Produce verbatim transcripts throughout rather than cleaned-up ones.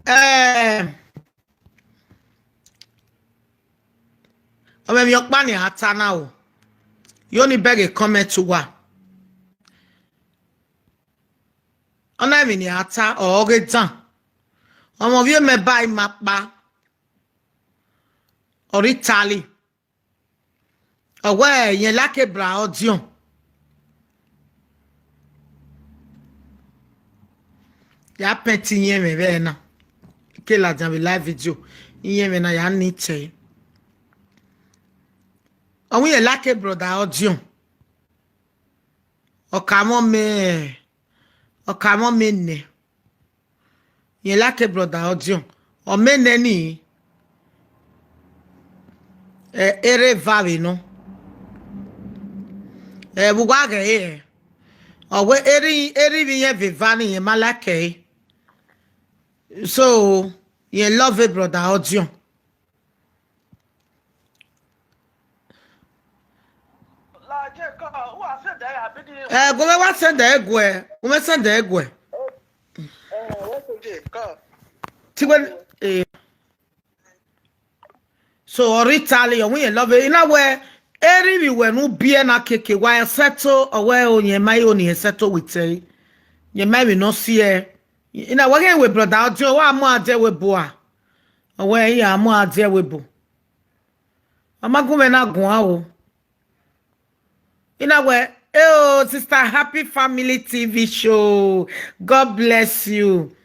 Eh, ọmọ mi ọkpa ni ata na o. You only beg a comment to wa. Ọna mi ni ata or oge dan. Ọmọ vi me bai mapa. Or Italy. Owe yen like bra audion. Ya penti yen me ve na. Ke la jan be live video. Yen me na ya ni che. Owe yen like brother audion. Okamo me. Okamo me ne. Yen like brother audion. O me ne ni. Eh, ere vave no. Eh, bugwa ge eh. Owe eri eri vi yen ve va ni yen ma like. So, yen love brother audion. Eh, go me wa send e gwe. Go me send e gwe. Ti we, eh. So, Oritali, you win love. In a way, eri we were no be na keke. Why settle? Or where on your my own, you settle with say. You may be no see eh. In a way, we brother, audio, wa mo ade we boa. Or where ya mo ade we bo. Amagume na gwa o. In a way, oh, sister, happy family T V show. God bless you.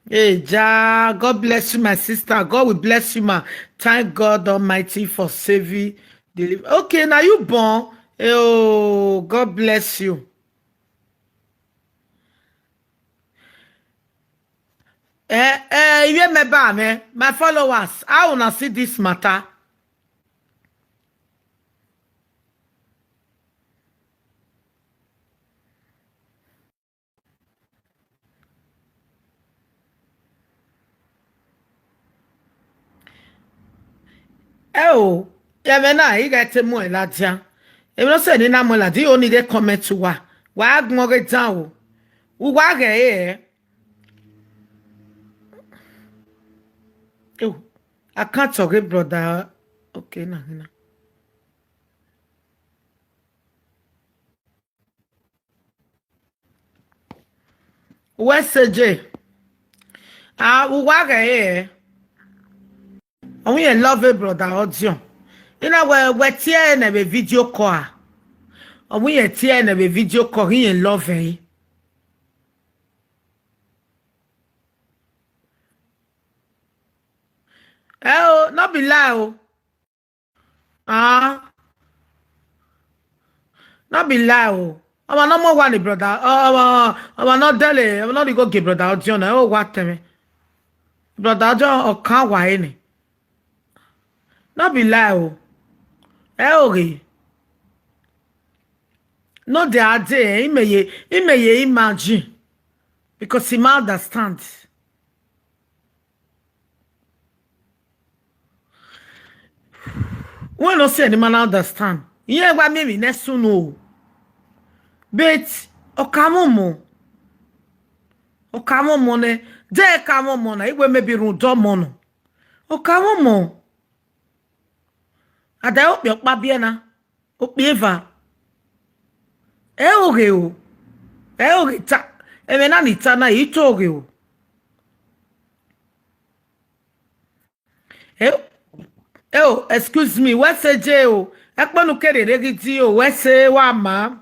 Hey, Ja, God bless you, my sister. God will bless you, ma. Thank God Almighty for saving, deliver. Okay, now you born. Oh, God bless you. Eh, eh, you remember me, my followers. I wanna see this matter. Eh, oh, yeah, man, I got to more la dia. If you say ni na more la dia, you need a comment to wa. Wa gmo ge down. Wa ge eh. Oh, I can't talk it, brother. Okay, na na. Where's C J? Ah, who wa eh? And we love it, brother audion. In a way, we tear in a video call. And we tear in a video call. He in love eh. Eh, oh, not be lie. Oh. Ah. Not be lie. Oh. I'm not more one brother. Oh, I'm not dele. I'm not go give brother audion. Oh, what tell me? Brother audion or can't why any? Not be lie. Oh. Eh, okay. No, the idea. He may, he may imagine. Because he may understand. When no say any man understand. Yeah, what me me next to know. But okamomo. Okamomo ne. De kamomo na. Iwe maybe run domono. Okamomo. Ada okpi okpa biena. Okpi eva. E oge o. E oge ta. Eme na ni ta na ito oge o. E, e o, excuse me. Where's C J o? Ekponu kere regidi o. Where's wa ma?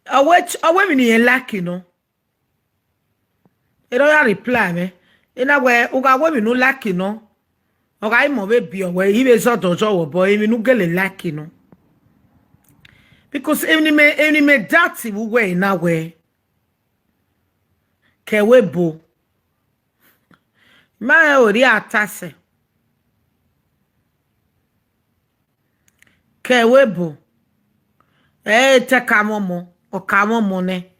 Awe, awe mi ni e like no. E don ya reply me. In a way, uga we mi no like no. Oga imo we bi owe, ibe so dojo wo, but emi no gele like no. Because emi me, emi me that we in a way. Ke we bo. Ma e ori atase. Ke we bo. E te kamomo, o kamomo ne.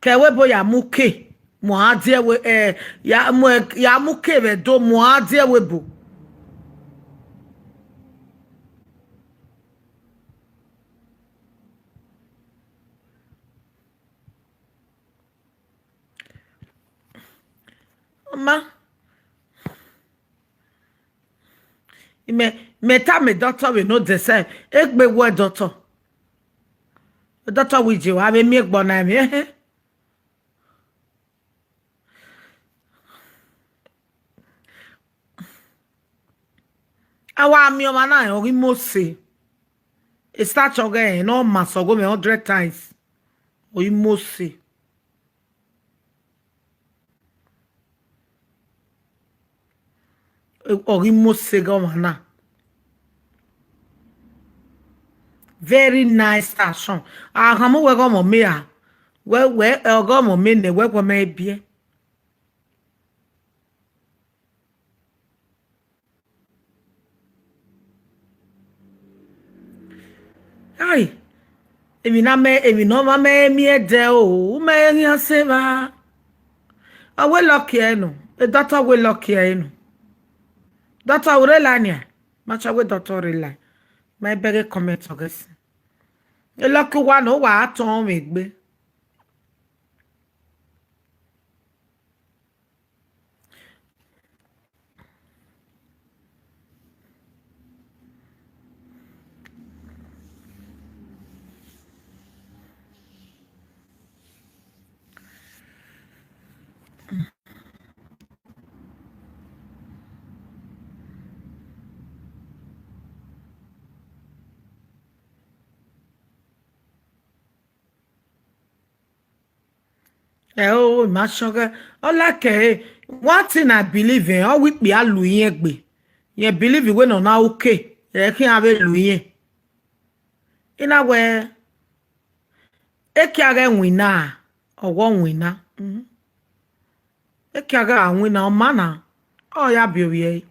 Ke we bo ya muke. Mo adie we, eh, ya mo, ya muke we do mo adie we bo. Mama. Me, me ta me doctor we no the same. Egbe wo doctor. Doctor we je wa me mi egbo na mi. Awa mi o ma na o ri mo se. E start again, no ma so go me hundred times. O ri mo se. O ri mo se go ma na. Very nice station. Aha mo we go mo me a. We, we, e go mo me ne, we go me bie. Ai. Emi na me, emi no ma me, emi e de o. U me eri ase ba. Awe lucky e no. E doctor we lucky e no. Doctor ure la ni a. Ma cha we doctor re la. Ma e bere comment o gesi. E lucky wa no wa aton me gbe. Eh, oh, ma shoga. All like, eh, one thing I believe in, all we be a lu yen gbe. Ye believe we no na okay. Eh, ki ave lu yen. In a way, e ki ave win na, or won win na. Mhm. E ki ave win na, o ma na. O ya bi o ye.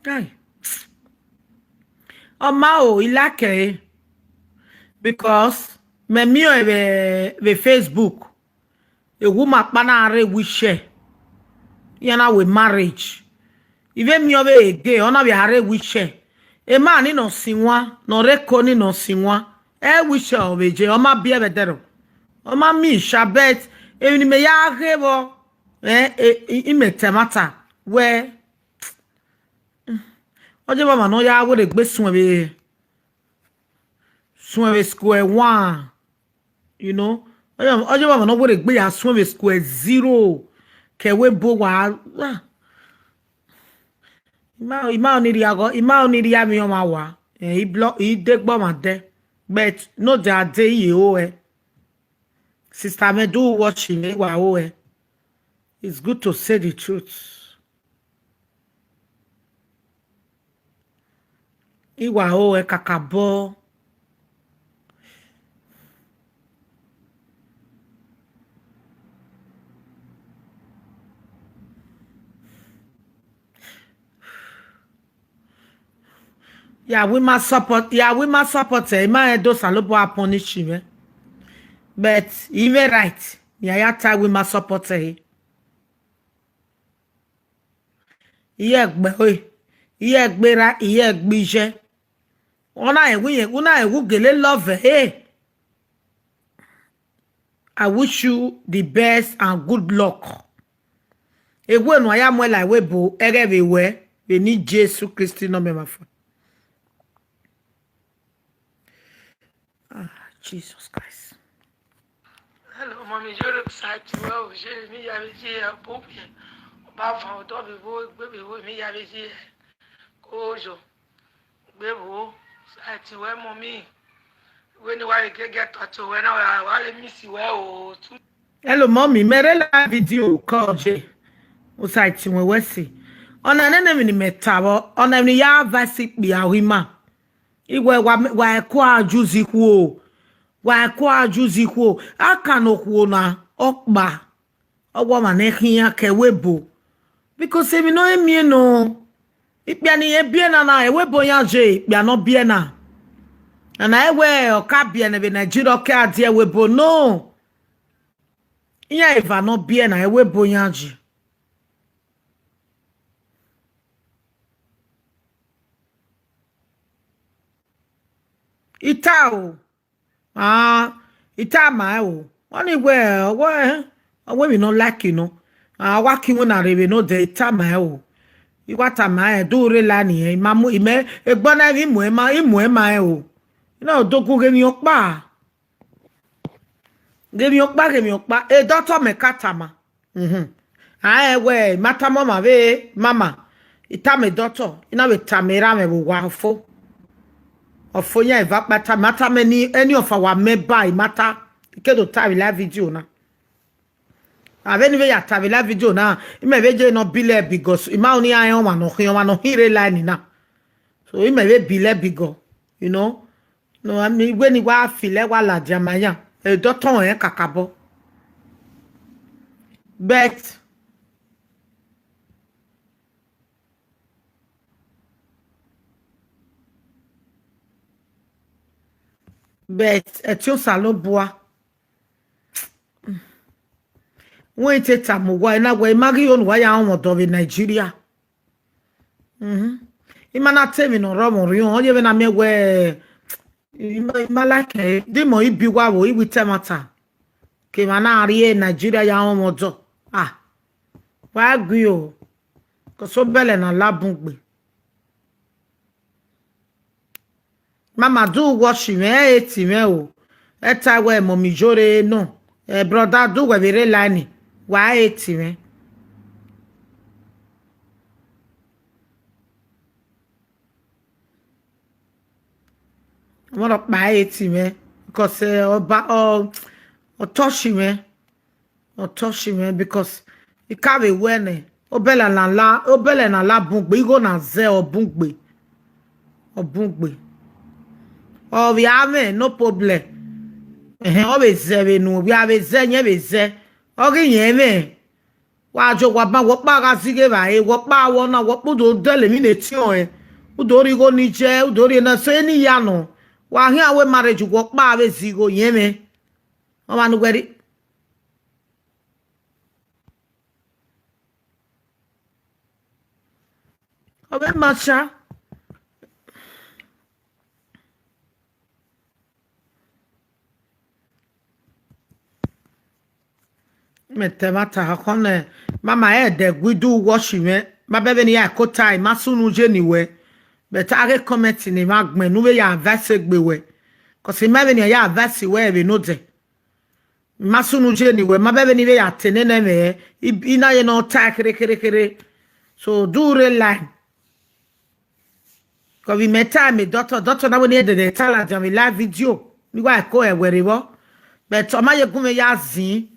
Ai. O ma o, i like e. Because me mi o e ve, ve Facebook. A woman kpa na re wishe. Yana we marriage. Ive mi o ve ege, ona ve are wishe. E ma ni no sinwa, no re ko ni no sinwa. E wishe o ve je, o ma bi e ve dero. O ma mi shabet, e ni me ya ge vo. Eh, e, i, i me temata. We. Oje baba no ya we de gbe sun e ve. Sun e ve square one. You know? Oje, oje baba no we de gbe ya sun e ve square zero. Ke we bo wa. Ah. Ima, ima oni ri ago, ima oni ri ami o ma wa. Eh, i blo-, i de gbo ma de. But no de ade ye o e. Sister me do watch me wa o e. It's good to say the truth. Iwa o e kakabo. Yeah, we must support. Yeah, we must support. Eh, ma e do salobo a punish him. Eh? But he may right. Yeah, yeah, time we must support. Eh? Iye gbe oi. Iye gbe ra, iye gbe je. Ona ewu ye, una ewu gele love, eh. I wish you the best and good luck. Ewu enu aya mo la we bo, ere ve we, ve ni Jesu Christi no me ma fo. Ah, Jesus Christ. Hello, mommy. You're excited. Well, je mi ya ve je ya bo bi. Ba fa o to bi bo gbe bi wo mi ya ve je. Ko jo. Gbe bo. Excited we, mommy. When you are get, get to when I, I miss you, well, too. Hello, mommy. Mere la video call je. O sa ti won we si. Ona nene mi ni meta wo. Ona mi ya va si bi a wi ma. Iwe wa, wa e ko ajuzi kuo. Wa e ko ajuzi kuo. Aka no kuo na. Okpa. Owo ma ne hiya ke we bo. Because emi no emi no. Ikpia ni e bie na na e we bo ya je. Ikpia no bie na. Ana e we o ka bie ne be Nigeria ke a die we bo no. Iya eva no bie na e we bo ya je. Ita o. Ah, ita ma o. Wani we we we we no like you know. Ah, waki wona rebe no de ita ma o. Iwata ma e do re la ni e ma mu ime egbona vi mu e ma imu e ma e o. Ina odoku ge mi opa. Ge mi opa ge mi opa. E doctor me katama. Mhm. Ah, eh, we mata mama ve mama. Ita me doctor. Ina we tamera me wo wa ofo. Ofo ya eva pata mata me ni any of our member mata. Ikedo ta we live video na. Ave ni ve ya ta we live video na. Ime ve je no bile because ima oni ayo wa no hin wa no hire line na. So ime ve bile bigo. You know. No, I mean when you wa feel wa la jamaya. E doctor en kakabo. But but etio salobua. When it tamu wa na we magi on wa ya on do Nigeria. Mhm. Ima na temi no romo rion. Oye ve na me we ima ima like e. Di mo ibi wa wo iwi temata. Ke ma na ri e Nigeria ya on do. Ah. Wa gwi o. Ko so bele na labun gbe. Mama do wash me e ti me o. E ta we mo mi jore no. Eh, brother do we vere line. Wa e ti me. Mo lo pa e ti me because eh, oba o o touch me. O touch me because e ka ve we ne. O bele na la o bele na la bungbe igo na ze o bungbe. O bungbe. O vi ave no problem. Eh, o ve ze ve nu vi ave ze nye ve ze. O gi nye ve. Wa jo wa ba wo pa ga zige ba e wo pa wo na wo pu do dele mi ne ti o e. U do ri go ni je u do ri na se ni ya no. Wa hin awe marriage wo pa ve zigo yen me. O ma nu gwe ri. O be ma cha. Me te mata ha kone mama e de gwidu washi me ma bebe ni ya ko tai ma sunu je ni we. But age comment ni ma gbe nu we ya advice gbe we. Cause ma be ni ya advice we be no de. Ma sunu je ni we ma bebe ni we ya tene ne me. I na ye no tai kere kere kere. So do re line. Cause we me time me doctor doctor na we ni de de tala jam live video. Mi wa ko e were wo. But o ma ye gun me ya zin.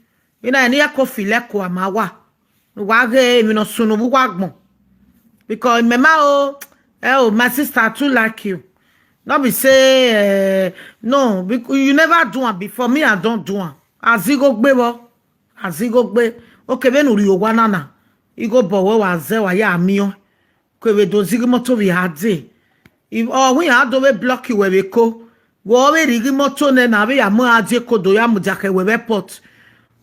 Ina ni ya ko file ko ama wa. Wa ge mi no sunu bu wa gbon. Because me ma o eh o my sister too like you. No be say eh, no because you never do am before me I don do am. Azigo gbe wo. Azigo gbe. Okay be nu ri o wa nana. Igo bo we wa ze wa ya mi o. Kwe we do zigi moto vi ade. If oh we ha do we block we we ko. Wo we rigi moto ne na we ya mo ade ko do ya mo jake we we pot.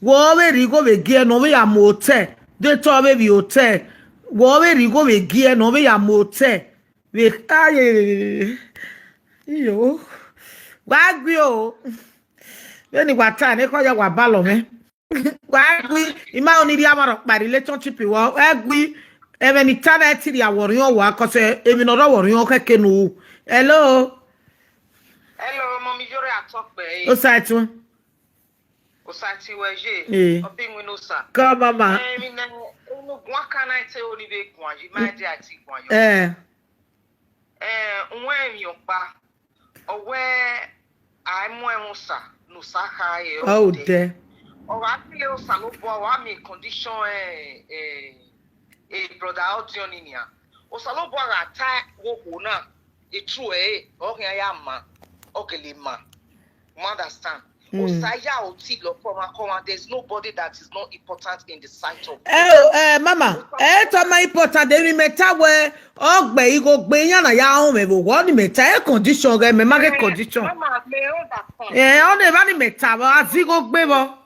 Wo we rigo we gie no we ya mo hotel. De to we vi hotel. Wo we rigo we gie no we ya mo hotel. We aye. Iyo. Wa gbi o. We ni wa ta ne ko ya wa ba lo me. Wa gwi ima oni ri amaro pa relationship wo. E gwi even internet ri awori o wa ko se emi no ro wori o keke nu. Hello. Hello, mommy, you're at talk, babe. O sa tu. O sa ti we je. Eh. Obi mi no sa. Ko mama. Eh, mi na unu gwa kana ite oni be gwa. Yi ma de ati gwa yo. Eh. Eh, unwe mi opa. Owe ai mo e musa. No sa ka ye. Oh, de. Ora kile o sa lo bo wa mi condition eh eh eh brother audio ni ni a. O sa lo bo ra ta wo ko na. E true eh. O ya ma. O ke le ma. You understand? Mm. Osaya oti lo koma koma. There's nobody that is not important in the sight of God. Eh, eh, mama, eh, to my important. They will matter where ogbe igo gbe yan na ya home bo. What the matter? Eh, condition ge me market condition. Mama, me understand. Eh, on the very matter. But as igo gbe bo.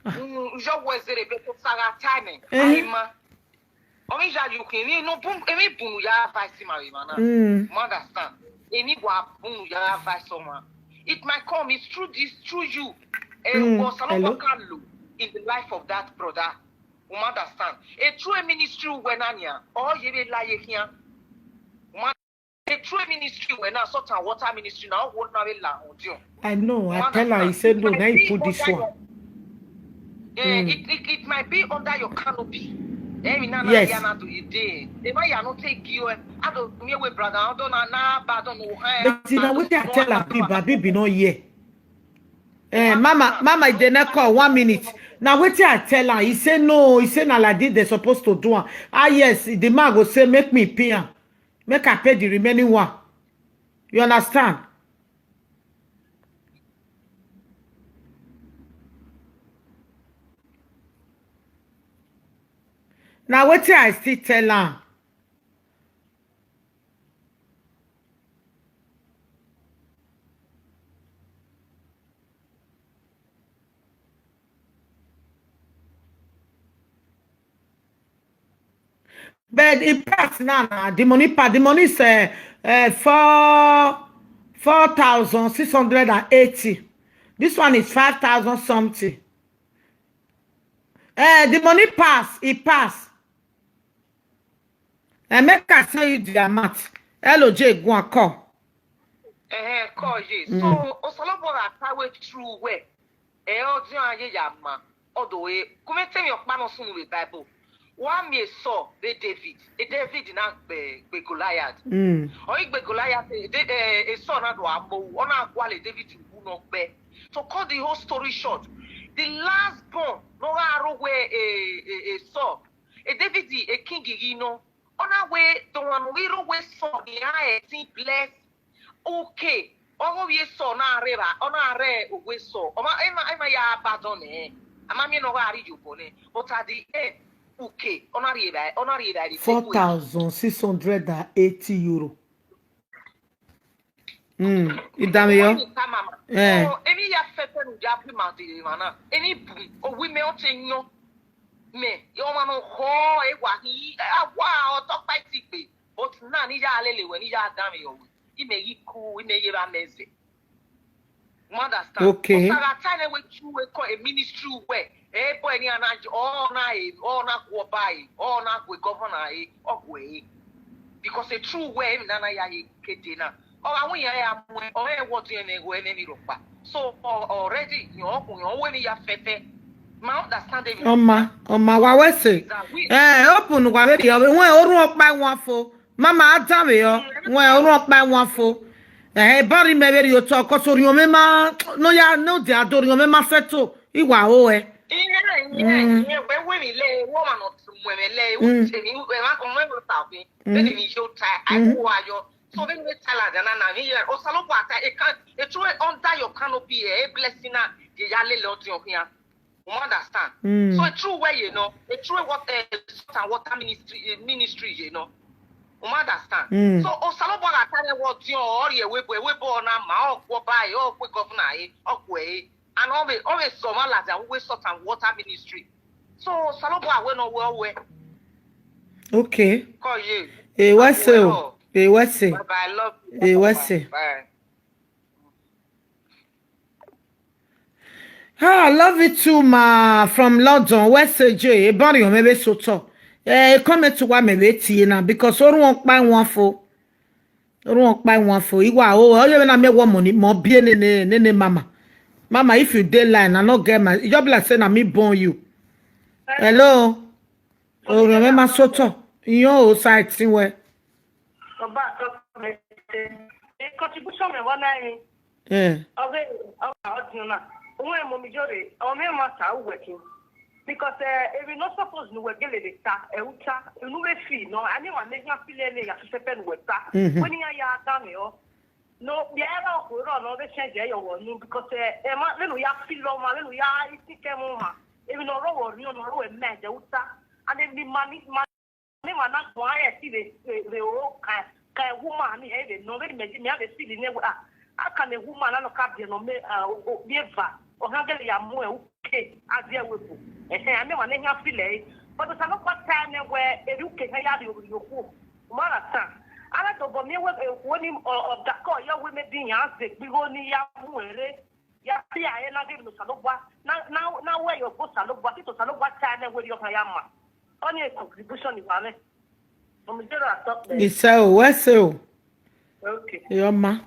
Mm, yo wezere be to saga time. Eh. Aima. Omi ja yukin ni no bun emi bunu ya advice ma we mana. Mm. You understand? Eni wa bunu ya advise someone. It might come, it's through this, through you. And Mm, was hello? Local in the life of that brother. You understand? A true ministry when anya, or ye be like here. A true ministry when I sort and water ministry now, what now la on you. I know. I tell her, he said no, now he put this one. Eh, Mm. it, it, it might be under your canopy. Eh, we na, na, Yes. ya na do you dey. They might ya not take you. Eh, I don't, me with brother, I don't know, na, but I don't know. Eh, But you know what I tell her, Biba, Bibi no here. Eh, mama, mama, they not call one minute. Now what I tell her, he say no, he say na like this, they supposed to do am. Ah, yes, the man go say, "Make me pay am. Make I pay the remaining one." You understand? Now what I still tell am. But it pass now, now. The money pa-, the money is, uh, uh, four, four thousand six hundred and eighty. This one is five thousand something. Eh, the money pass, it pass. And make I tell you the amount. L O J go and call. Eh, call ye. Mm. So, Osalobo that way through where? Eh, ojo aye ya ma. Odo e. Kume tell me your pan on the Bible. One me saw the David. A David na be, be Goliath. Mm. Or if be Goliath, eh, de, eh, a son na do amo. Ona kwale David who no be. To cut the whole story short, the last born, no aro we a, a, a Saul. A David, a king, you know. Ona we the one we ro we Saul, the high thing bless. Okay. Ogo we Saul na reba, ona re we Saul. Oma, ema, ema ya abandon eh. Ama mi no wa ri you bone. But at the end, okay. Ona reba, ona reba. Four thousand six hundred and eighty euro. Mm, idame yo. Wani ka mama. Eh. Oh, emi ya fete nu ya pri ma di mana. Eni bu, o wi me o te nyo. Me, yo ma no ho, e wa hi, e wa o to pa ti gbe. But na ni ya lele we, ni ya dame yo. I me yi ku, I me ye ba meze. You understand? Okay. Osara tane we chu we ko a ministry we. Eh, boy, ni ana, oh, na, eh, oh, na, go buy, oh, na, go governor, eh, oh, go, eh. Because a true way, na, na, ya, eh, kede na. Oh, I want ya, ya, oh, eh, what you name, go, enemy, ropa. So, oh, already, you know, you know, when you are fete, my understanding. Oma, oma, wa we say. That we Eh, open, wa very, we, we, orun opa wan fo. Mama, I tell you, Mm, when I don't buy one for. Eh, bari me very you talk, 'cause you remember, no, ya, no, they are doing, remember, fete to. Iwa, oh, eh. Iye, iye, Mm. iye, we, we, mi le, wo ma no tu, we, mi le, wo Mm. te mi, we, ma ko, we, wo ta fi. Mm. Then mi yo ta, I Mm. go ayo. So then we tell her, na, na, mi, yeah, Osalobo ata, e can, e true under your canopy, eh, a blessing na, ye ya le lo ti o here. You understand? Mm. So a true way, you know, a true what, eh, salt and water ministry, eh, ministry, you know. You understand? Mm. So Osalobo ata ne what you or ye we, we, we, born na ma, or go buy, or go governor, eh, or go, eh. And all the, all the summer lads are we salt and water ministry. So Osalobo we no we, we. Okay. Call you. Eh, what's Well, up? Eh, what's up? Bye bye, I love you. Eh, what's Bye. up? Bye. Ah, I love it too, ma. From London, West A J. E bari o mebe soto. Eh, come to wa mebe ti na because oru on pa wan fo. Oru on pa wan fo. Iwa o, o ye na me wo money, mo bi ne ne ne ne mama. Mama, if you dey line, I no get my. You be like say na me born you. Hello. Oru me ma soto. Yo o side tin we. Ọba àtọkọ mi ṣe. Contribution mi wọ́n náà ni. Eh. Ọ̀rẹ́ ọba ọdún náà. Òun ẹ̀ mọ̀ mi jọ́rẹ̀. Ọmọ mi máa ta òwò ẹ̀kí. Because eh, èmi no suppose ni wẹ̀gẹ́ lè lè ta. Ẹ̀wù ta. Inú wẹ̀ fi iná. A ní wà ní yàn fílẹ̀ ní yàtọ̀ sẹ́fẹ̀ ni wẹ̀ ta. Mhm. Wọ́n ní yàn yà á dá mi ọ́. No, bí ẹ rà ọkùnrin rọ̀ náà, ó lè ṣe ẹ̀jẹ̀ yọ̀ wọ̀ nù. Because eh, ẹ má, lẹ́nu yà fi lọ́ ma, lẹ́nu yà á ti kẹ́ mú ma. Èmi náà rọ̀ wọ̀ rí ọ̀nà rọ̀ ẹ̀ mẹ́ ẹ̀jẹ̀ wù ta. And then the money, money. Me wa na gbɔn ayɛ ti le le le o ka ka woman ni he le no very me me ave feel ni wa. Aka ne woman na no ka bi no me ah o bi eva. O ha gele ya mu e uke. Azie we bu. Eh eh, me wa ne ha feel e. But sa no kwa ta ne we e ri uke ha ya ri o ri o ku. Mara ta. Ala to bo mi we e wo ni o da ko yo we me bi yan ze gbi ro ni ya mu ere. Ya ti a e na de no Salogwa. Na na na we yo go Salogwa ti to Salogwa cha na we yo kan ya ma. Oni e contribution ni wa me. Mo mi zero atop me. Ise o, wese o. Okay. Yoma.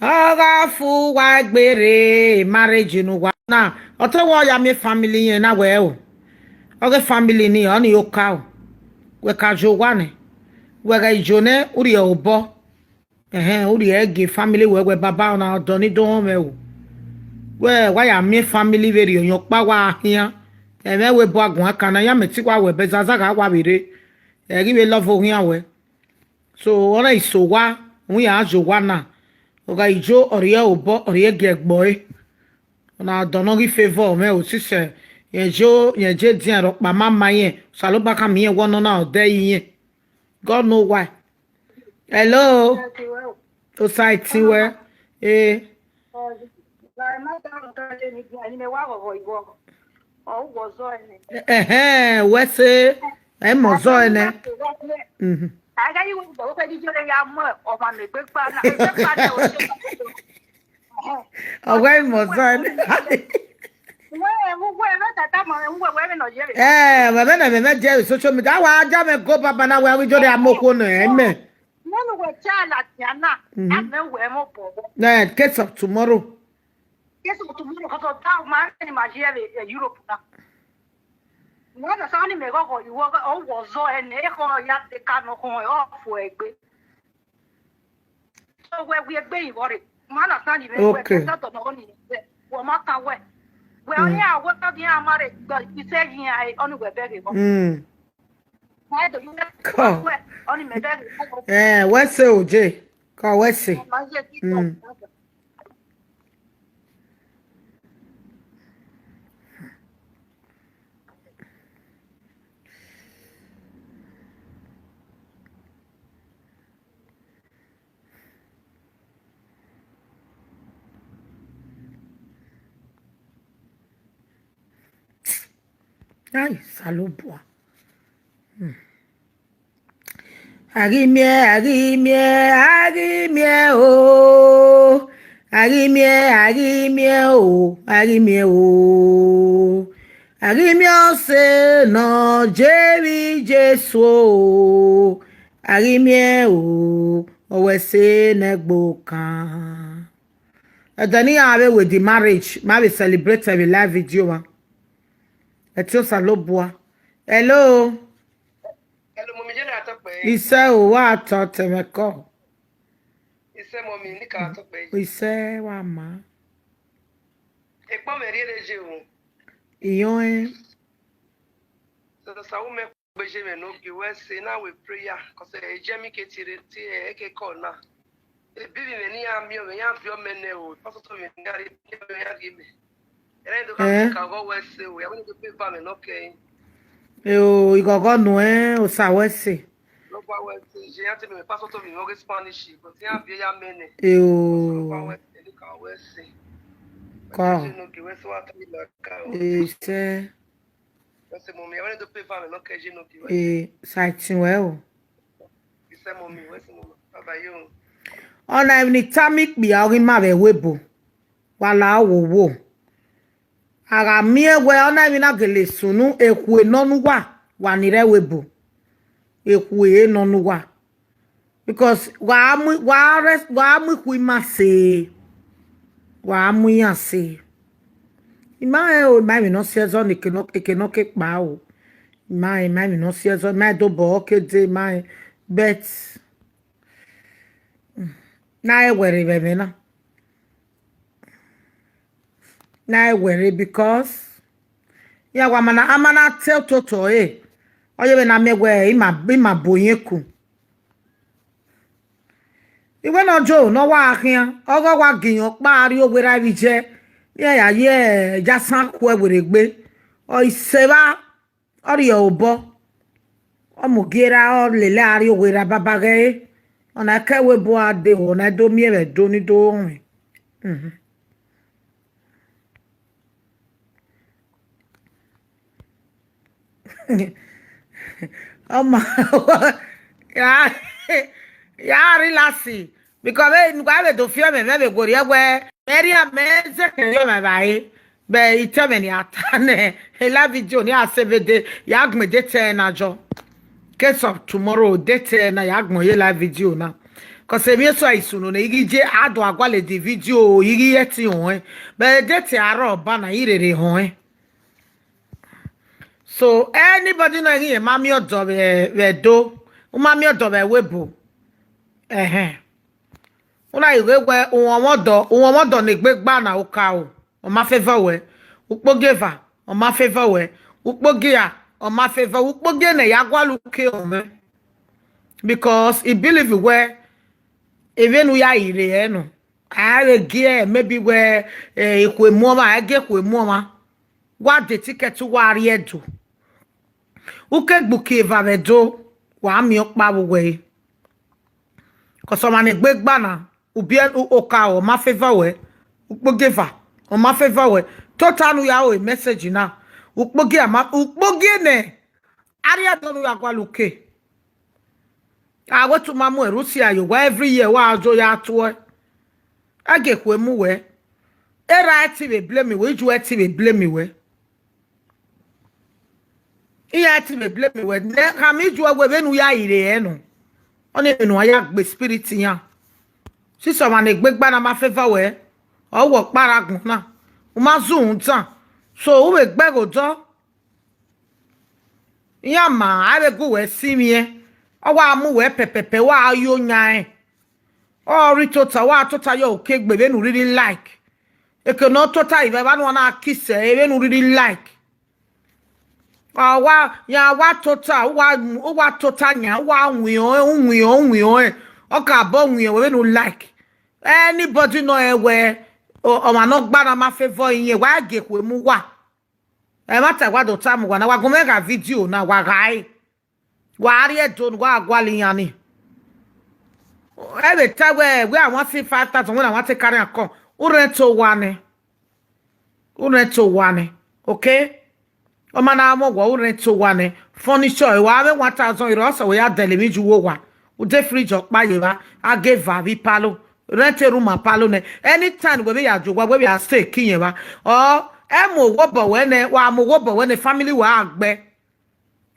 Ọgha fu wa gbere marriage nu wa na. Ote wo ya mi family yen na we o. Oge family ni oni o ka o. We ka jo wa ni. We ga ijo ne uri obo. Ehe, uri ege family we we baba ona do ni do me o. We wa ya mi family very oyan pa wa hian. Eme we bo agun aka na ya me ti wa we be zaza ga wa bere. E gi we love o hian we. So ora iso wa, un ya jo wa na. Oga ijo ori e obo, ori e ge gbo e. Ona do no gi favor me o si se. Yen jo, yen je dia ro pa mama yen. Salogwa ka mi yen wo no na ode yen. God know why. Hello. O sai ti we. Eh. Eh eh, we se. E mo zo ene. Mhm. Owe mo zo ene. Eh, we be na me me je social media. Wa ja me go baba na we wi jore amoko no eme. None we chala tiana. Mhm. Ame we mo bo. Na case of tomorrow. Yesu kutumuru kwa sababu maana ni maji ya ya Europe na. Mwana sani me go go iwo o wo zo ene ko ya te ka no ko o fu egbe. So we we egbe iwo re. Mwana sani me we Okay. Ka to no ni. Wo ma ka we. We o ya we ka bi amare gba ise yin ai oni we be re ko. Mm. Why do you Ko. We oni me be re ko. Eh, we se o je. Ko we se. Ma je ki Mm. Ai, Salogwa. Hmm. Arimie, arimie, arimie o. Arimie, arimie o, arimie o. Arimie o se no Jewi Jesu o. Arimie o, owe se ne gbo kan. Edeni ave with the marriage, ma we celebrate every live video wa. Eti o Salogwa. Hello. Hello, Mummy Jane Atope. Ise o wa to temeko. Ise Mummy Nika Atope. Ise wa ma. Ekpo me ri eleje o. Iyo e. So sa u me gbeje me no gi we se na we prayer. Cause e je mi ke tire ti e ke ko na. E bi mi me ni a mi o me ya vi o me ne o. Pastor to me ni a ri me ya ri me. Ere do ka Eh? Ka go we se o. Ya we do pe ba me no ke. E o igogo nu e o sa we se. Lo ba we se je ya ti me pastor to me no ke Spanish. Ko ti a bi ya me ne. E Lo ba o. we se ni ka we se. Ko. Je no gi we so ata mi na ka o. Ise. We se Mummy, ya we do pe ba me no ke je no gi we. E sa tin we o. Ise Mummy, we se Mummy. Bye bye yo. Ona even tamik bi a ori ma we webo. Wala wo wo. Ara mi e we ona even na gele sunu eku e no nu wa. Wa ni re webo. Eku e no nu wa. Because wa mu wa rest wa mu ku ma se. Wa mu ya se. Ima e o ma mi no se zo ni ke no ke no ke pa o. Ima e ma mi no se zo ma do bo ke de ma e. Bet. Na e were be me na. Na e were because ya wa mana amana tell toto e. Oye we na me we ima ima boyeku. Iwe no jo no wa ahian. Ogo wa giyan pa ari owe ra bi je. Ye ya ye ja san ku e were gbe. O ise ba ori obo. O mo gera o lele ari owe ra baba ge. Ona ke we bo ade o na do mi e do ni do mi. Mhm. Oma Ya, ya relax. Because we nuka we do fear me, me we go there where Mary and me zeke yo me bai. Be ite me ni atane. He la video ni asevede. Ya gme de te na jo. Case of tomorrow, de te na ya gmo ye la video na. Cause me so isu no na igi je ado agwale di video igi ye ti on. Be de te aro ba na irere hon. So anybody no here, mami odo we we do. Umami odo we webo. Eh eh. Una igwe gwe unwo modo, unwo modo na egbe gba na uka o. O ma favor we. Ukpogeva, o ma favor we. Ukpogia, o ma favor. Ukpoge na ya gwa luke o me. Because he believe we even we are ire eno. I will give maybe we eh kwe mo ma, I get kwe mo ma. Wa de ticket wa ri edo. Uke gbuke va ve do. Wa mi okpa wo we. Cause o ma na egbe gba na. Ubi e- u- oka o ma favor we. Ukpogeva o ma favor we. Tota nu ya o message na. Ukpoge ama ukpoge ne. Ari edo nu ya gwa luke. Awe tu mamu e Russia yo wa every year wa ajo ya tuwe. Age kwe mu we. Era eti we blame we, iju eti we blame we. Iya eti we blame we. Ne kami iju we we nu ya ire eno. Oni nu ya gbe spirit ya. Si so ma na egbe gba na ma favor we. O wo paragun na. U ma zu un tan. So u we gbe go do. Ya ma, I will go we see me. O wa mu we pepepe wa yo nya e. O ri tota wa tota yo ke gbe we nu really like. E ke no tota ive ba nu na kiss e we nu really like. A wa ya wa tota wa wa tota nya wa wi o wi o wi o. O ka bo wi o we nu like. Anybody no e we o ma no gba na ma favor yin wa ge kwe mu wa. E ma ta wa do ta mu wa na wa go me ga video na wa ga e. Wa ri edo nu wa gwa li yan ni. E be ta we we I want see five thousand when I want to carry and come. U rent o wa ni. U rent o wa ni. Okay? O ma na mo wo u rent o wa ni. Furniture e wa we one thousand euro so we ya dele mi ju wo wa. U de fridge o pa ye ba. A ge va vi palo. Rent a room and palo ne. Anytime we be ya ju wa we be ya stay kiyen ba. O e mo wo bo we ne wa mo wo bo we ne family wa agbe.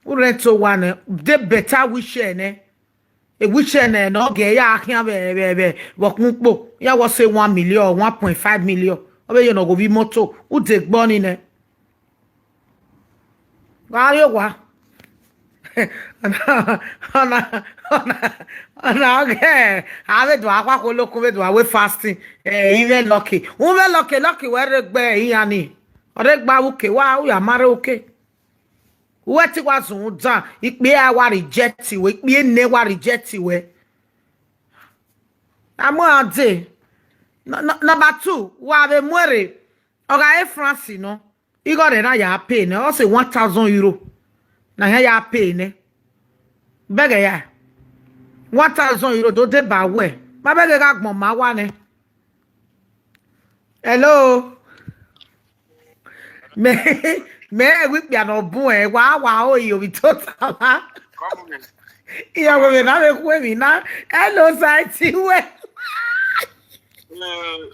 U rent o wa ne de better wish ne. E wish ne no ge ya kian be be be. Wo kun po. Ya wo say one million, one point five million. O be yo no go bi moto. U de gbo ni ne. Wa yo wa. Ona ona ona ona oge. Ave do akwa ko lokun ve do awe fasting. Eh, even lucky. U ve lucky lucky we re gbe iyani. Ore gba uke wa u ya mare uke. Uwe ti wa zun dan, ikpe a wa reject we, ikpe ne wa reject we. Amo ade. Number two, wa be mwere. Oga e France no. Igo re na ya pay ne. O se one thousand euro. Na ya ya pay ne. Bege ya. One thousand euro do de ba we. Ma bege ga gbon ma wa ne. Hello. Me me e wi pia no bu e wa wa o yo bi to ta wa. Iya we me na me ku mi na. Hello site we.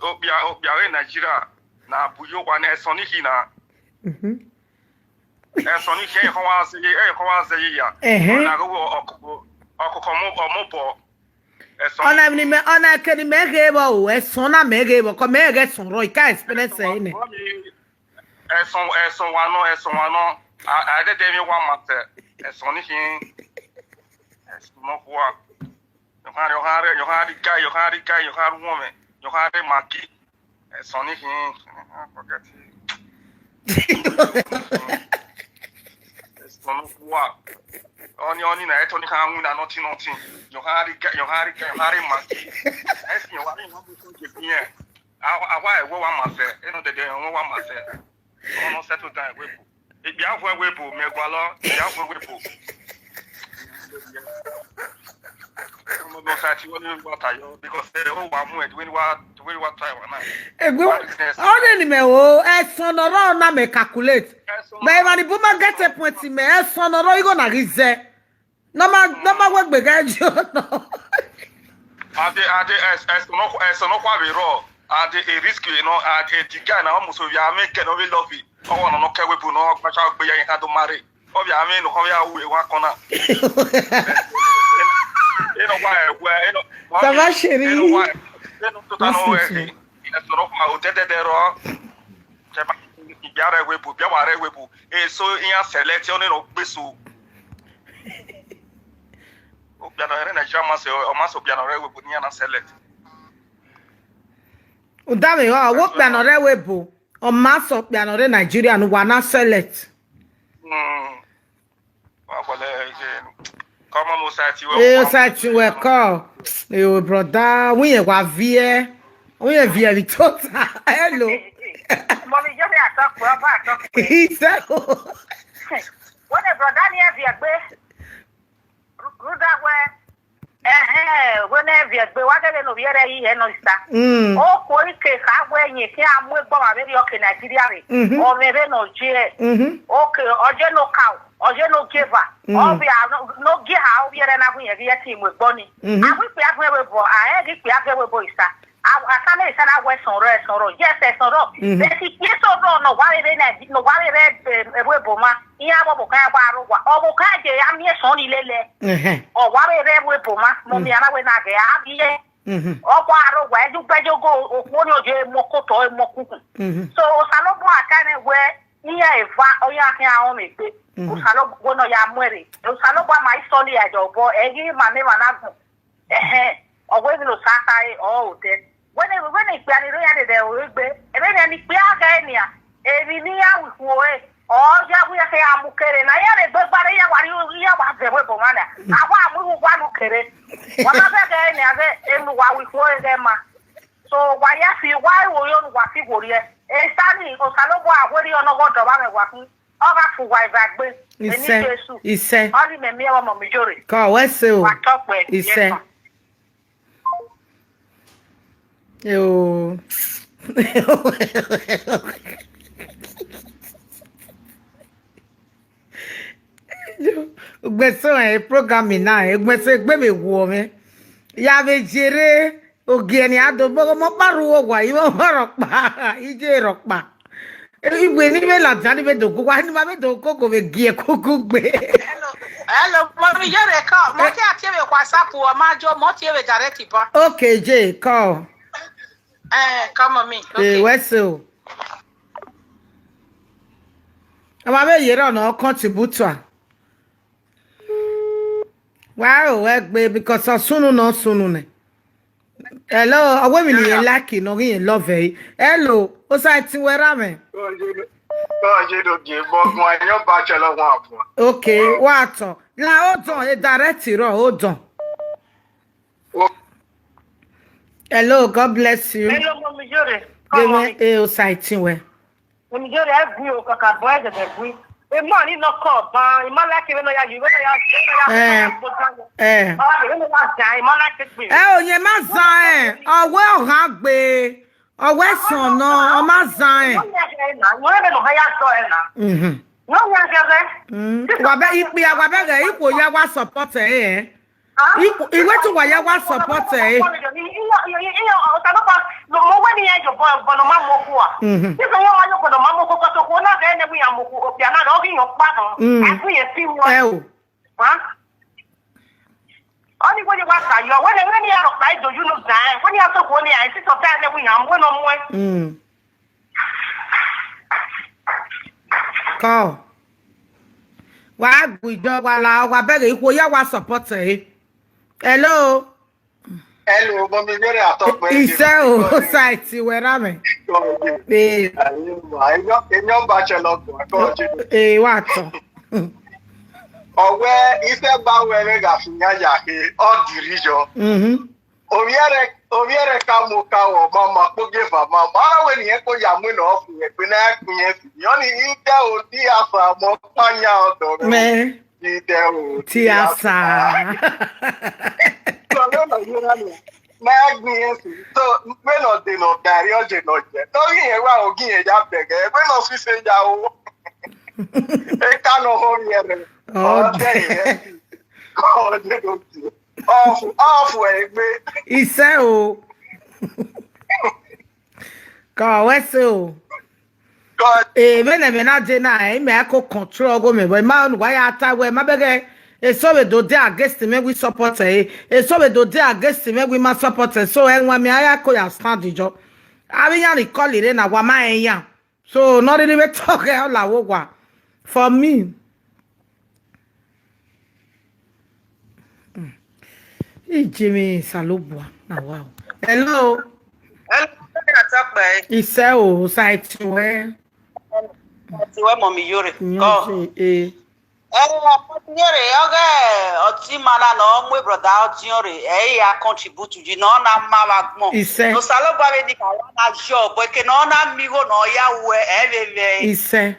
Obia obia we Nigeria na bu yo wa na eso ni hina. Mhm. Eso ni he ko wa se e ko wa se ya. Ehe. Na go okoko okoko mo mo bo. Ona mi me ona ke ni me ge bo o eso na me ge bo ko me ge sun ro ka experience e ne. Eso eso wa no eso wa no. A de de mi wa ma te. Eso ni hin. Eso no kwa. Yo ha yo ha re yo ha ri kai yo ha ri kai yo ha ru mo me. Yo ha re ma ki. Eso ni hin. Forget it. Eso no kwa. Oni oni na eto ni kan na nothing nothing. Yo ha ri kai yo ha ri kai yo ha re ma ki. Eso yo wa ni mo bu ko je bien. Awa awa e wo wa ma se. E no de de wo wa ma se. Ono settle down we bu. Ibi afọ we bu me gwa lo. Ibi afọ we bu. Mo no sa ti woni wa ta yo because e o wa mu e woni wa woni wa ta wa na. Egbe o de ni me o e son oro na me calculate. Be ma ni bu ma get a point me e son oro igo na rize. Normal, normal work be get you. No. Ade, ade, es, es, no, es, no, kwa be raw. Ade, a risk, you know, ade, the guy na almost so we are making no we love it. Oh, no, no, ke we bu no, kwa cha gbe ya ha do marry. Oh, we are me no, we are we wa kona. You know why? Where, you know, Baba Sheri. Eno to ta no we. Eno to no ma o te te te ro. Che ma bia re we bu, bia wa re we bu. E so in ya select, you know, gbe so. O bia no re na jama se, o ma so bia no re we bu ni ya na select. Udame, oh, wo pe no re we bu. O ma so pe no re Nigeria no wa na select. Mm. Wa ko le je. Come on, Osai Tinwe. Eh, Osai Tinwe ko. Eh, brother, we ye wa vie. We ye vie mi tota. Hello. Mommy, just a talk, bro, I talk. He said, oh. What a brother near the agbe. Ruda we. Eh, eh, we ne the agbe. Wa de no viere yi he no sta. Mm. O ko ike ka we nyi ki amu egbo ma be ri o ke Nigeria re. Mhm. O me be no je. Mhm. Okay, oje no cow, oje no give her. Mm. Obi a no no give her obi ere na gun ye ye ti mo gbo ni. Mhm. Awi pe agun we bo, a e gi pe agun we bo isa. A asa me isa na we son ro, son ro. Yes, e son ro. Mhm. Be ti pe son ro no wa re na no wa re e we bo ma. Iya bo bo ka wa ro wa. O bo ka je ya mi son ni lele. Eh. O wa re e we bo ma. Mo mi ara we na ge a bi e. Mhm. O kwa ro wa e ju gbe jo go o ko ni oje mo ko to e mo kuku. Mhm. So Osalobua aka ne we iya eva oya ke a o me pe. Mhm. Osalobua no ya mwere. Osalobua ma iso ni ya jo bo e gi ma me ma na gun. Ehe. O we ni lo sa ka e o o te. We ni we ni pe ani ro ya de de o gbe. E be ni ani pe aga e ni a. E ni ni ya wi ku o e. O ya wi ya ke a mu kere na ya re gbe gba re ya wa ri ya wa ve we bo ma na. A wa mu wa nu kere. Wa ma be ga e ni a be e nu wa wi ku o e ge ma. So wa ya fi wa wo yo nu wa fi wo ri e. E sa ni Osalobua we ri ono go do ba me wa fun. O ga fu wa iba gbe. E ni Ise. Jesu. Ise. O ni me mi e wa mo mi jore. Ko we se o. Wa tope. Ise. Yo. Ugbeso e program na, ugbeso egbe me wo me. Ya be jere oge ni ado bo mo paru wo wa, iwo ro pa, ije ro pa. Igwe ni be la jani be dogo wa ni ma be dogo ko be gie kuku gbe. Hello, hello, mommy, you dey call. Mo ti ati ewe WhatsApp o, ma jo, mo ti ewe direct pa. Okay, J, call. Eh, come on me. Okay. Okay. What's so? Ama be yere ona o contribute a. Wow, we gbe because o sunu no sunu ne. Hello, awe mi ni like no yin love e. Hello, Osalobua ti we ra me. Kọje do ge bogun ayan bachelor wan fun. Okay, wa to. Na o don e direct ro o don. O- Hello, God bless you. Hello, mo mi jore. Gbe Come on. me e Osalobua ti we. Mo mi jore e gbi o kaka bo e de gbi. E mo ni no ko ba, i ma like we no ya, we no ya, we no ya. Eh. Eh. Ah, we no ya ja, i ma like gbi. E o ye ma zan e. Owe o ha gbe. Owe son no, o ma zan e. Mo ya ke na, mo be no ha ya so e na. Mhm. No ya ke re. Mm. Wa be ipe a wa be ge ipo ya wa support e. Ipo iwe tu wa ya wa support e. Mhm. Mm. E o. Oni wani wa ka yo, wani wani ya ro pa do you know that. Wani ya to ko ni ai si so ta ne wi na mo no mo. Mm. Call. Wa gbido wa la wa be ge ipo ya wa support e. Hello. Hello, mo mi yere atọpẹ. Ise o, Osalobua ti we ra me. Eh, Ayo, ayo, enyo bachelor ko ko je. Eh, wa to. Owe ise ba were ga finya ya ke o dirijo. Mhm. Oviere oviere ka mo ka wo mama kpo ge fa mama. Ara we ni e ko ya mo no fu e pe na ku ye fi. Yo ni ite o ti afa mo pa nya odo re. Me Ite o ti asa. So no no you na ni. Na gbin e si. So we no de no dari o je no je. No yin e wa o gin e ja bege. We no fi se ja o. E ka no ho mi ere. Oh, de e. Ọdẹ ló ti. Ọfù, ọfù ẹ̀ gbé. Iṣẹ́ o. Kọ̀wé sí o. God. Ee, mene mene ade na, ee, me ako control go me, but ma why ata we ma bege. E so we do dey against me we support e. E so we do dey against me we ma support e. So e nwa me aya ko ya stand jo. Abi ya ni call it na wa ma e ya. So not really we talk e la wo wa. For me. Ijimi Salobua na wow. Hello. Hello, talk by. Iṣẹ́ o, site we. Ti we mo mi yore. Go. Nyoje e. Eh, mo ti yore oge oti mana no mo brother oti yore. Eh, ya contribute ji no na ma wa gbon. Iṣẹ́. No salo gba be ni ka wa na jo, but ke no na mi go no ya we e be be. Iṣẹ́.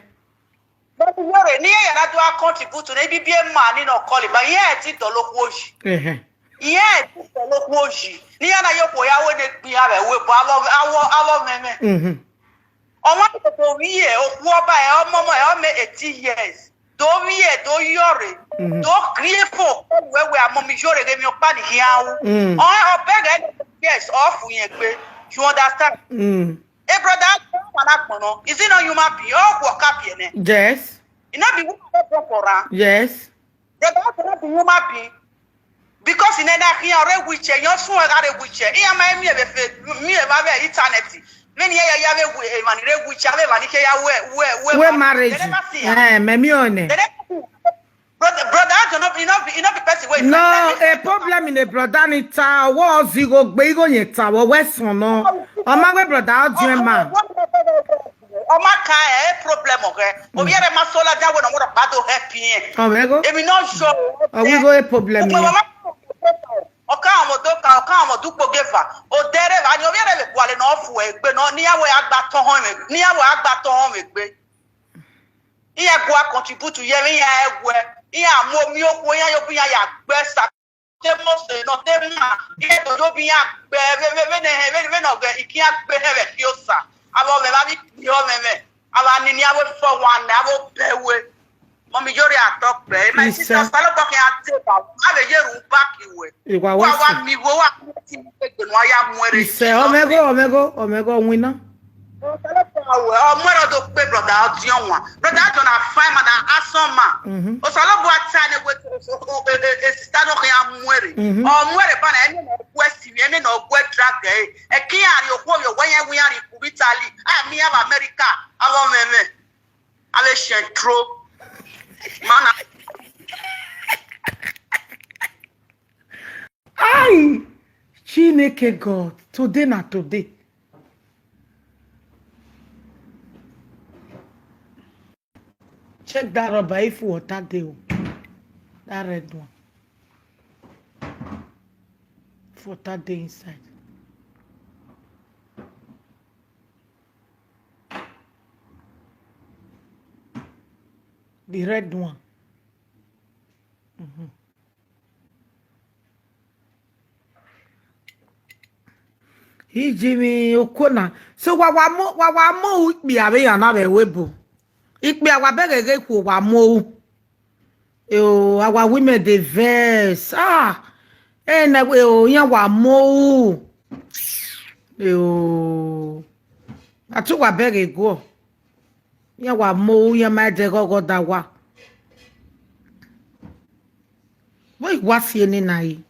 But yore ni ya na do a contribute na bi bi e ma ni no call ba ye ti do lo ku oji. Ehe. Ye ti do lo ku oji. Ni ya na yo ko ya we ne gbin abe we bo awo awo awo meme. Mhm. Ọmọ tó tó wí ẹ̀ òkú ọba ẹ̀ ọmọ ọmọ ẹ̀ ọmọ eighty years. Tó wí ẹ̀ tó yọ̀rẹ̀. Mhm. Tó kiri fò wẹ́wẹ́ àmọ́ mi yọ̀rẹ̀ gẹ́mi ọ̀pá nìyí áwú. Mm. Ọ̀rẹ́ ọ̀bẹ rẹ̀ yes ọ̀fù yẹn gbé. You understand? Mm. Ẹ brother wà lágbọ̀nà. Is it not human being? Ó kú ọ̀ká bìí ẹ̀ nẹ. Yes. Iná bí wọ́n fẹ́ bọ̀ kọ̀ra. Yes. Brother wà lágbọ̀nà human being. Because in that here re wheelchair, your son are re wheelchair. Iya ma mi ebe fe mi ebe be internet. Many ya ya be we man re wheelchair be man ke ya we we we We marriage. They never see. Eh, me mi one. They never see. Brother, brother, I don't know, you know, you know the person wey. No, a problem in a brother ni ta wo zigo gbe igo yen ta wo we son no. O ma we brother o je ma. Ọmọ ka ẹ problem ọgẹ. Obi ẹrẹ ma sọ la jáwé náà wọ́n bá tó help yẹn. O we go. Èmi náà sọ. O we go a problem Gbogbo ni. ọmọ ọkọ àwọn tó ka ọkọ àwọn tó gbogbo ẹfà. Òdẹrẹ bá ní obi ẹrẹ lè wà lẹ náà fún ẹ gbé náà níyàwó àgbà tán hàn mí níyàwó àgbà tán hàn mí gbé. Ìyẹn gbọ́ contribute yẹ mí yẹn ẹ wẹ ìyẹn àmú omi okun ìyẹn yóò bí yẹn yà gbẹ sa. Tẹ mọ̀ sẹ̀ náà tẹ mọ̀ ìyẹn tó yóò bí yẹn gbẹ bẹ́ẹ̀ bẹ́ẹ̀ bẹ́ẹ̀ bẹ́ẹ̀ náà gẹ ìkíyàn gbẹ ẹ bẹ̀ kí ó sà. Àwọn ọmọ ẹ bá mi pè ọ́ mẹ́mẹ́. Àwọn àníní àwọn fọ́ wọn ní àwọn bẹ̀wẹ̀. Mọ̀mí yóò rí àtọ́ pẹ̀. My Yes, sister sir. Salopọ̀ kí á dé bá wọn. Má lè yẹ̀rù bá kì wẹ̀. Iwa Wá wá wesi. Mi wo wá mi ti mi pé gbẹ̀nu ayá mú ẹrẹ. Ise omego omego omego wina. Ọmọ ẹ̀rọ tó pé brọ̀dá ọdún ọ̀wọ̀n. Brọ̀dá John Afáìmà na Asọ́mà. Mhm. Òsàlọ́bù àti àná ewé tó so èsìsá náà kì í amú ẹrẹ. Mhm. Ọmú ẹrẹ bá náà ẹni náà gbọ́ ẹ̀sìn mi, ẹni náà gbọ́ ẹ̀dúrà gẹ̀ ẹ́. Ẹ kí àrí òkú òyò wẹ́yẹ́ wí àrí kùbítàlì. Àmì àwọn Amẹ́ríkà, àwọn mẹ́mẹ́. Àwọn ṣẹ̀ntró. Mánà. Ai! Chineke God, today na today. Check that rubber if water dey o. That red one. If water dey inside. The red one. Mhm. Ijimi okona. So wa wa mo wa wa mo ikpi abe ya na be webu. Ikpi awa begege ku wa mo. Yo, our women dey vex. Ah. Eh na we o yan wa mo. Yo. Atu wa bege go. Yan wa mo yan ma de go go da wa. Wait, what's your name?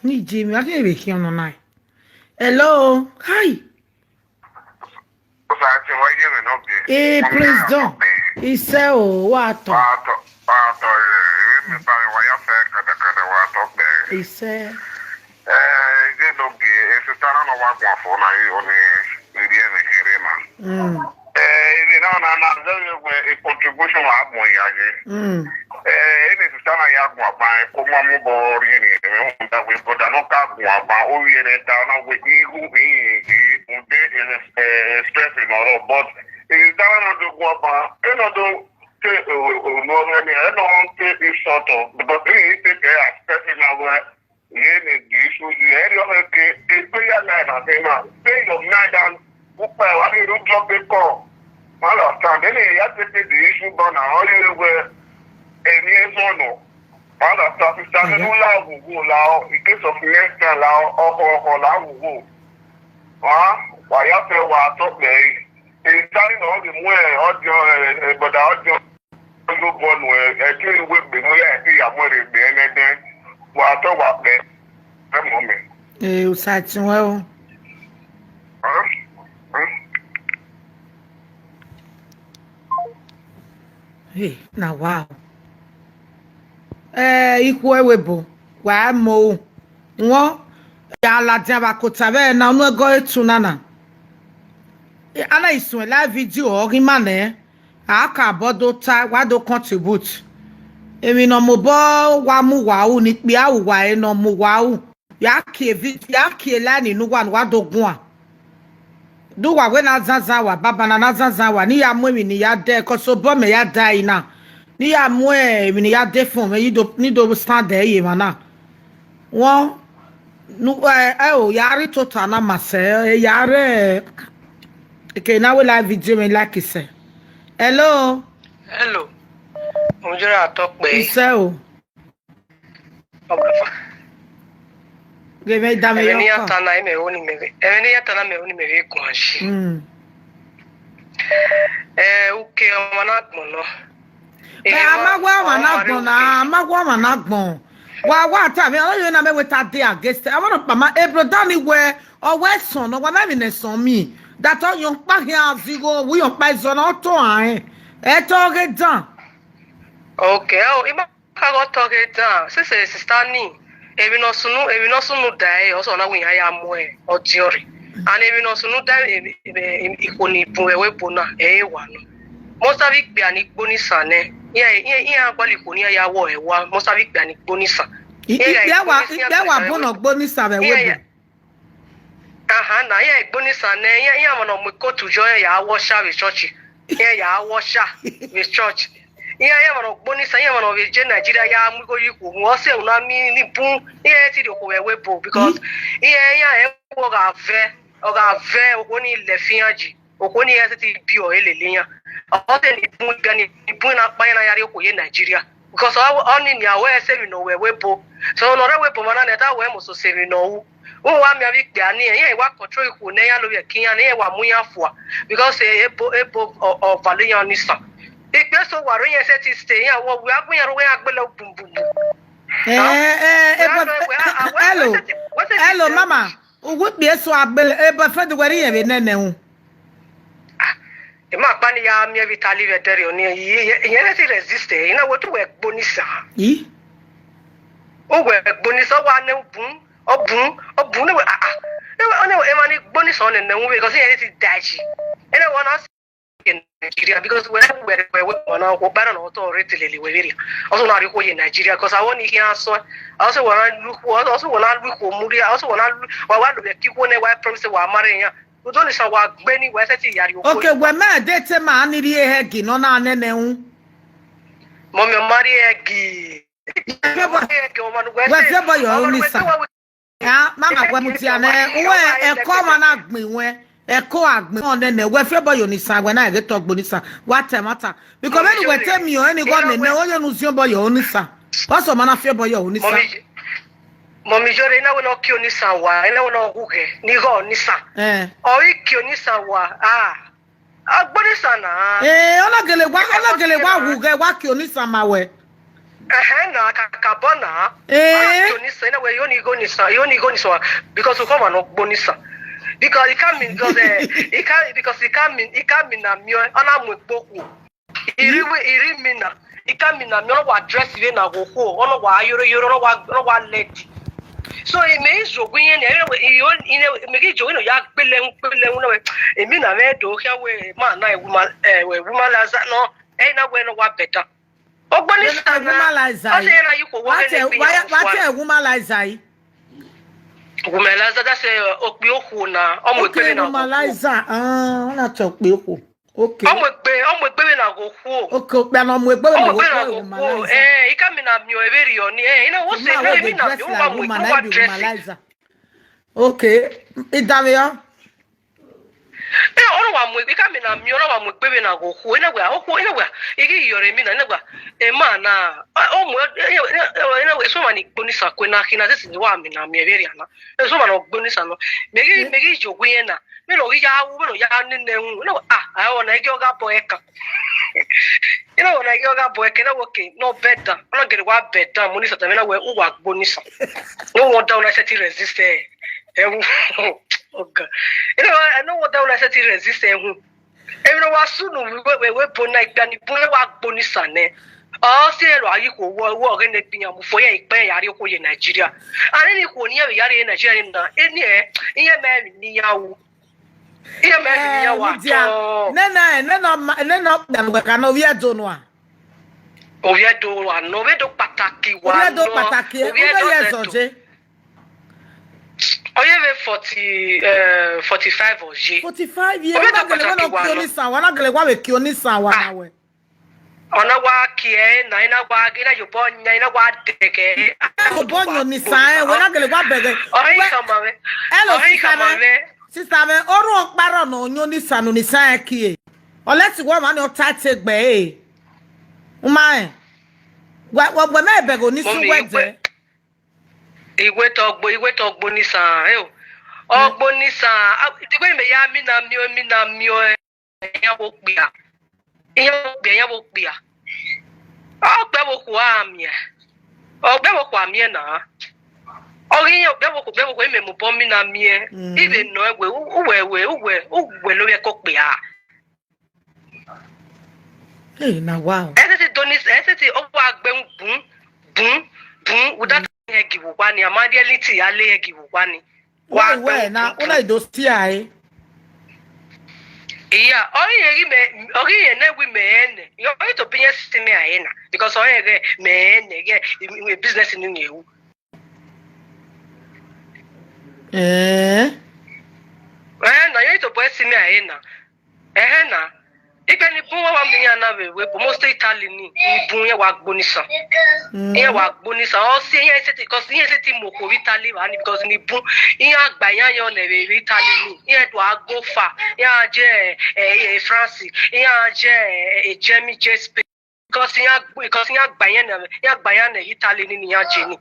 Ni Jimmy, I can't even hear no night. Hello, hi. Osaati wa yere no bi. Eh, please don't. He said, oh, what? Wa to, wa to ye. Ebi mi ba mi wa ya fe kada kada wa to be. He said, Eh, je no bi. E se tara no wa gwa fo na yi oni. Ni bi e ni here na. mm, Eh, ibi na na na ze we e contribution wa mo ya je. mm, Eh, ene sista na ya gun aban ko ma mo bo ri ni e me won da we bo da no ka gun aban o ye ne da na we ihu ni e o de e stress no ro but e da na do gun aban e no do te o no ni e no te e sort of because e te ke a stress na we ye ne di so ye e yo ke e pe ya na na te na pe yo na dan o pa wa ni ru jo pe ko Understand? Then you have to take the issue down and all you were any one. Understand? Sister, no la go go la. In case of next time la, oh oh oh la go go. Huh? Why you say what talk there? In time all the more audio, but audio. Ló bọ́nu ẹ̀ ẹ̀ kí ìwé gbèmú yá ẹ̀ kí ìyàmú rẹ̀ gbé ẹ̀ nẹ́dẹ́ wà á tọ́ wà pẹ́ ẹ̀ mọ́ mi. Ee, usatinwe o. Hey, na wow. Ee, ikwu ewe bụ wa mo nwo ya la dia ba kota be na unu ego etu nana. Ana isun live video o gi mane. Aka bodo ta wa do contribute. Emi no mo bo wa mu wa u ni pe a wa e no mu wa u. Ya ki evi ya ki elani nu wa wa do gun a. Do wa we na zaza wa baba na na zaza wa ni ya mu emi ni ya de ko so bo me ya da ina. Ni ya mu emi ni ya de fun me yi do ni do stand there ye mana. Won nu eh eh o ya ri total na ma se eh, ya re ke na we live video me like se. Hello. Hello. Mo jẹ́ àtọ́ pé. Iṣẹ́ o. Ọ̀gá. Gẹ̀mẹ́ dá mi Ẹ̀mí ní yọ yàtọ̀ náà ẹ̀mí ò ní mẹ̀rẹ̀. Ẹ̀mí ní yàtọ̀ náà ẹ̀mí ò ní mẹ̀rẹ̀ kò hàn ṣe. kàn. Ẹ òkè ọmọ náà gbọ̀n náà. Ẹ a máa wá wà náà gbọ̀n náà, a máa wá wà náà gbọ̀n. Wà wá àtàmì ọlọ́yọ̀ náà mẹ́wẹ́ ta dé against. Àwọn ọ̀pá máa ebro dání wẹ ọwọ́ ẹ̀sán náà, wà náà mi nẹ̀ sàn mí. Dàtọ̀ yọ̀ ń pa hẹ́ àzígo, wí yọ̀ ń pa ẹ̀zọ́ náà tó àárín. Ẹ tọ́ gé dàn. Okay, oh, ima kago talk it down. Sise sister ni. Ebi no sunu, ebi no sunu dai. Also na win aya mo e. Odiori. And ebi no sunu dai. Ebi ebi iko ni bun ewe bona. E wa no. Mo sabi pe ani gboni sane. Iye iye iye agbali ko ni aya wo e wa. Mo sabi pe ani gboni san. Ìgbẹ́ wà ìgbẹ́ wà bọ̀nà gbóní sàbẹ̀ wẹ́bù. Aha na iye gboni sane. Iye iye mo no mo ko tujo ya wo sha we church. Iye ya wo sha we church. Iye iye mo no gboni san iye mo no we je Nigeria ya mu go yi ko. Mo se una mi ni bun. Iye ti do ko we we bo because iye iye e wo ga ve. O ga ve o ni le fianji. Okoni ya ti bi o elele ya. O te ni bun gani ni bun na pa na yari ko ye Nigeria. Because o ni ni awe se mi no we we bo. So no re we bo mana ne ta we mo so se mi no u. U wa mi abi pe ani e wa control ku ne ya lo ye kin ya ne wa mu ya fua. Because e bo e bo o o vale ya ni san. Ipe so wa re ye se ti stay ya wo we agun ya ro we agbele bum bum bum. Ẹ ẹ ẹ bọ hello hello mama. Ugwu kpie so agbele ebe fed were ihe be nene hu. Ema kpani ya mi evi tali ve deri oni ye ye ti resist e ina wetu we gbonisa. Yi. O we gbonisa wa ne bun o bun o bun ne we ah ah. Ne we ne we emani gbonisa ne ne hu because ye ti daji. Ene wa na Nigeria because we we we we wana ko bara na authority lele we area. Also na ri ko ye Nigeria because I want here so also wana look also wana look ko muri also wana wa wa do ki ko ne wa promise wa mare ya. Udo ni sa wa gbe ni wa se ti yari o. Okay, we ma de te ma ni ri he gi no na nene hu. Mo mi mari e gi. Fe bo we fe bo yo ni sa. Ya mama we mutia ne we e ko ma na gbin we. E ko agbin on ne we fe bo yo ni sa we na ge to gbo ni sa. What matter? Because when we tell me o ni go ne ne o yo nu si bo yo ni sa. What's so mana fe bo yo ni sa? Mommy Mommy jore ina we no ki oni sa wa ina we no hu ke ni go ni sa. Eh. O i ki oni sa wa ah. Agbonisa na. Eh, ona gele wa ona gele wa hu ge wa ki oni sa ma we. Ehe na kakabona. Eh. Ki oni sa ina we yo ni go ni sa yo ni go ni sa because u come no gbonisa. Because it can mean because eh, it can because it can mean it can mean na mi ona mu gboku. Iri we iri mi na. It can mean na mi ona wa dress we na go ho ona wa yoro yoro ona wa ona wa lady. So e me izo gwe yen e e o ine me ki jo ino ya gbele gbele na we. E mi na me do hia we ma na e woman eh we woman la za no. E na we no wa better. Ogboni sa na. Womanizer. O se na yi ko wo What le a pe what ya a- what a womanizer? Womanizer that's a okpi ohu na. Omo Okay, ekpere na. womanizer. Ah, na chok pe ko. Okay. Omo ekpe omo ekpere na go ho. Okay, okpe na mo egbe Omo mo ekpere na go ho. womanizer. Eh, ika mi na mi o eberi oni. Eh, ina wo se Ma na we mi dey na dress mi o wa like mo woman, ko I wa be dress. womanizer. Okay. Idame ya. Ora wa mu, ika mi na mi, ora wa mu gbe na go ho. Ina gwa, ho, ina gwa. Igi yore mi na, ina gwa. E ma na. O mu, ina gwa, so mani gboni sa kwe na kina sisi ni wa mi na mi e beri ana. E so mani gboni sa no. Megi, megi jo gwe na. Me no ya wu, me no ya ni ne wu. No, ah, I wanna get oga boy ka. You know, when I get oga boy, can I work? No better. I'm not getting what better. Money sa tamina we uwa gboni sa. No wonder when I said to resist eh. Eh, oh God. You know, I know what that when I said to resist eh. Even though as soon we we we born like that, we wa gboni sa ne. Oh, say lo ayi ko wo wo ge ne pinya mu fo ye ipe ya ri ko ye Nigeria. Ani ni ko ni ya ri Nigeria ni na. Eni eh, iye me ni ya wu. Iye me ni ya wa to. Nena, nena, nena, nena, ka no via donwa. Oviedo wa no, Oviedo pataki wa no. Oviedo pataki, Oviedo ye zoje. Oye ve forty, eh, forty-five oje. Forty-five years. Oviedo pataki wa no. Kioni sa, wana gele wa ve kioni sa wa na we. Ona wa kie na, ina wa, ina yo bonya, ina wa deke. Yo bonyo ni sa, eh, wana gele wa bege. Oi kama we. Hello, sister me. Sister me, oru okparo no nyo ni sa no ni sa kie. Unless you want money or tight take be. Uma eh. Wa wa wa me bego ni su we de. Igwe to gbo, igwe to gbo ni sa, eh. Ogbo ni sa. Ti gbe me ya mi na mi o, mi na mi o. Ya wo pia. Ya wo pia, ya wo pia. Ogbe wo ku amie. Ogbe wo ku amie na. Ogi ya ogbe wo ku, ogbe wo ku ime mu bo mi na mie. Ibe no ewe, uwe ewe, uwe, uwe lo ye ko pia. Hey, na wow. Eseti donis, eseti owa gbe bun, bun, bun. Uda hegi wo kwani, amadi eliti ya le hegi wo kwani. Why we na una do see ai. Iya, ori yeri me, ori ye ne wi me ene. Yo ori to pinye si me ai na. Because ori ye me ene, ye business ni ni ewu. Eh. Eh, na yo to boy si me ai na. Eh na. Ibe ni bun wa mi ya na we we bu most Italy ni. Ni bun ye wa gboni sa. Ye wa gboni sa. O si ye se ti, 'cause ye se ti mo ko Italy wa ni, because ni bun. Ye agba ya yo ne we Italy ni. Ye do agofa. Ya je eh, eh, France. Ya je eh, Germany, je Spain. 'Cause ya, 'cause ya agba ya ne, ya agba ya ne Italy ni ni ya je ni.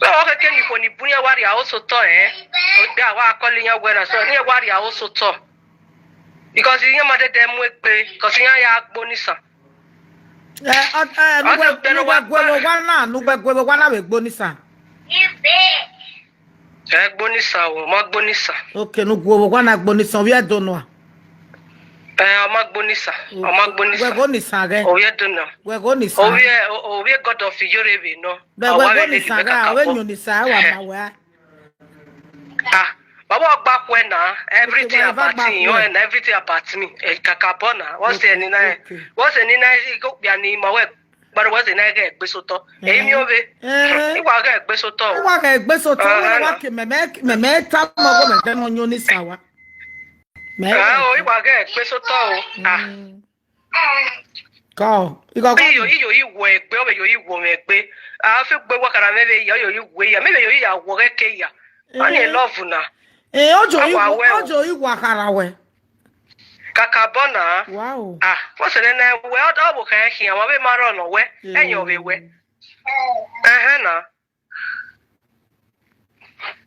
So okay, ke ni ko ni bun ye wa ri a oso to eh. O gbe awa akoli ya we na so ni ye wa ri a oso to. Because ye ma de de mu egbe, 'cause ya ya gboni sa. Eh, eh, nu gbe gwe wo wa na, nu gbe gwe wo wa na we gboni sa. E gboni sa o, ma gboni sa. Okay, nu gwe wo wa na gboni sa, we do no. Eh, ma gboni sa, ma gboni sa. We gboni sa ge. O we do no. We gboni sa. O we, o we God of Yoruba no. Be we gboni sa ge, we nyo ni sa wa ma we. Ah, baba ogba kwe na, everything about you and everything about me. Eh, kakabona, what's the any na? What's the any na? Go be any ma we. But what's the na get gbe soto? Eh, mi o be. Eh. Iwa get gbe soto. Iwa get gbe soto. Wa ke me me me me ta mo go me de no nyo ni sa wa. Me. Ah, o iwa get gbe soto o. Ah. Ko, iko ko. Iyo iyo iwo egbe, obe yo iwo me egbe. A fi gbe wa kara me be yo yo iwo ya. Me be yo ya wo ke ya. Ani love na. Eh, ojo iwo, ojo iwo kara we. Kakabona. Wow. Ah, what's the name? We all double can here. Wa be maro no we. Enyo be we. Eh na.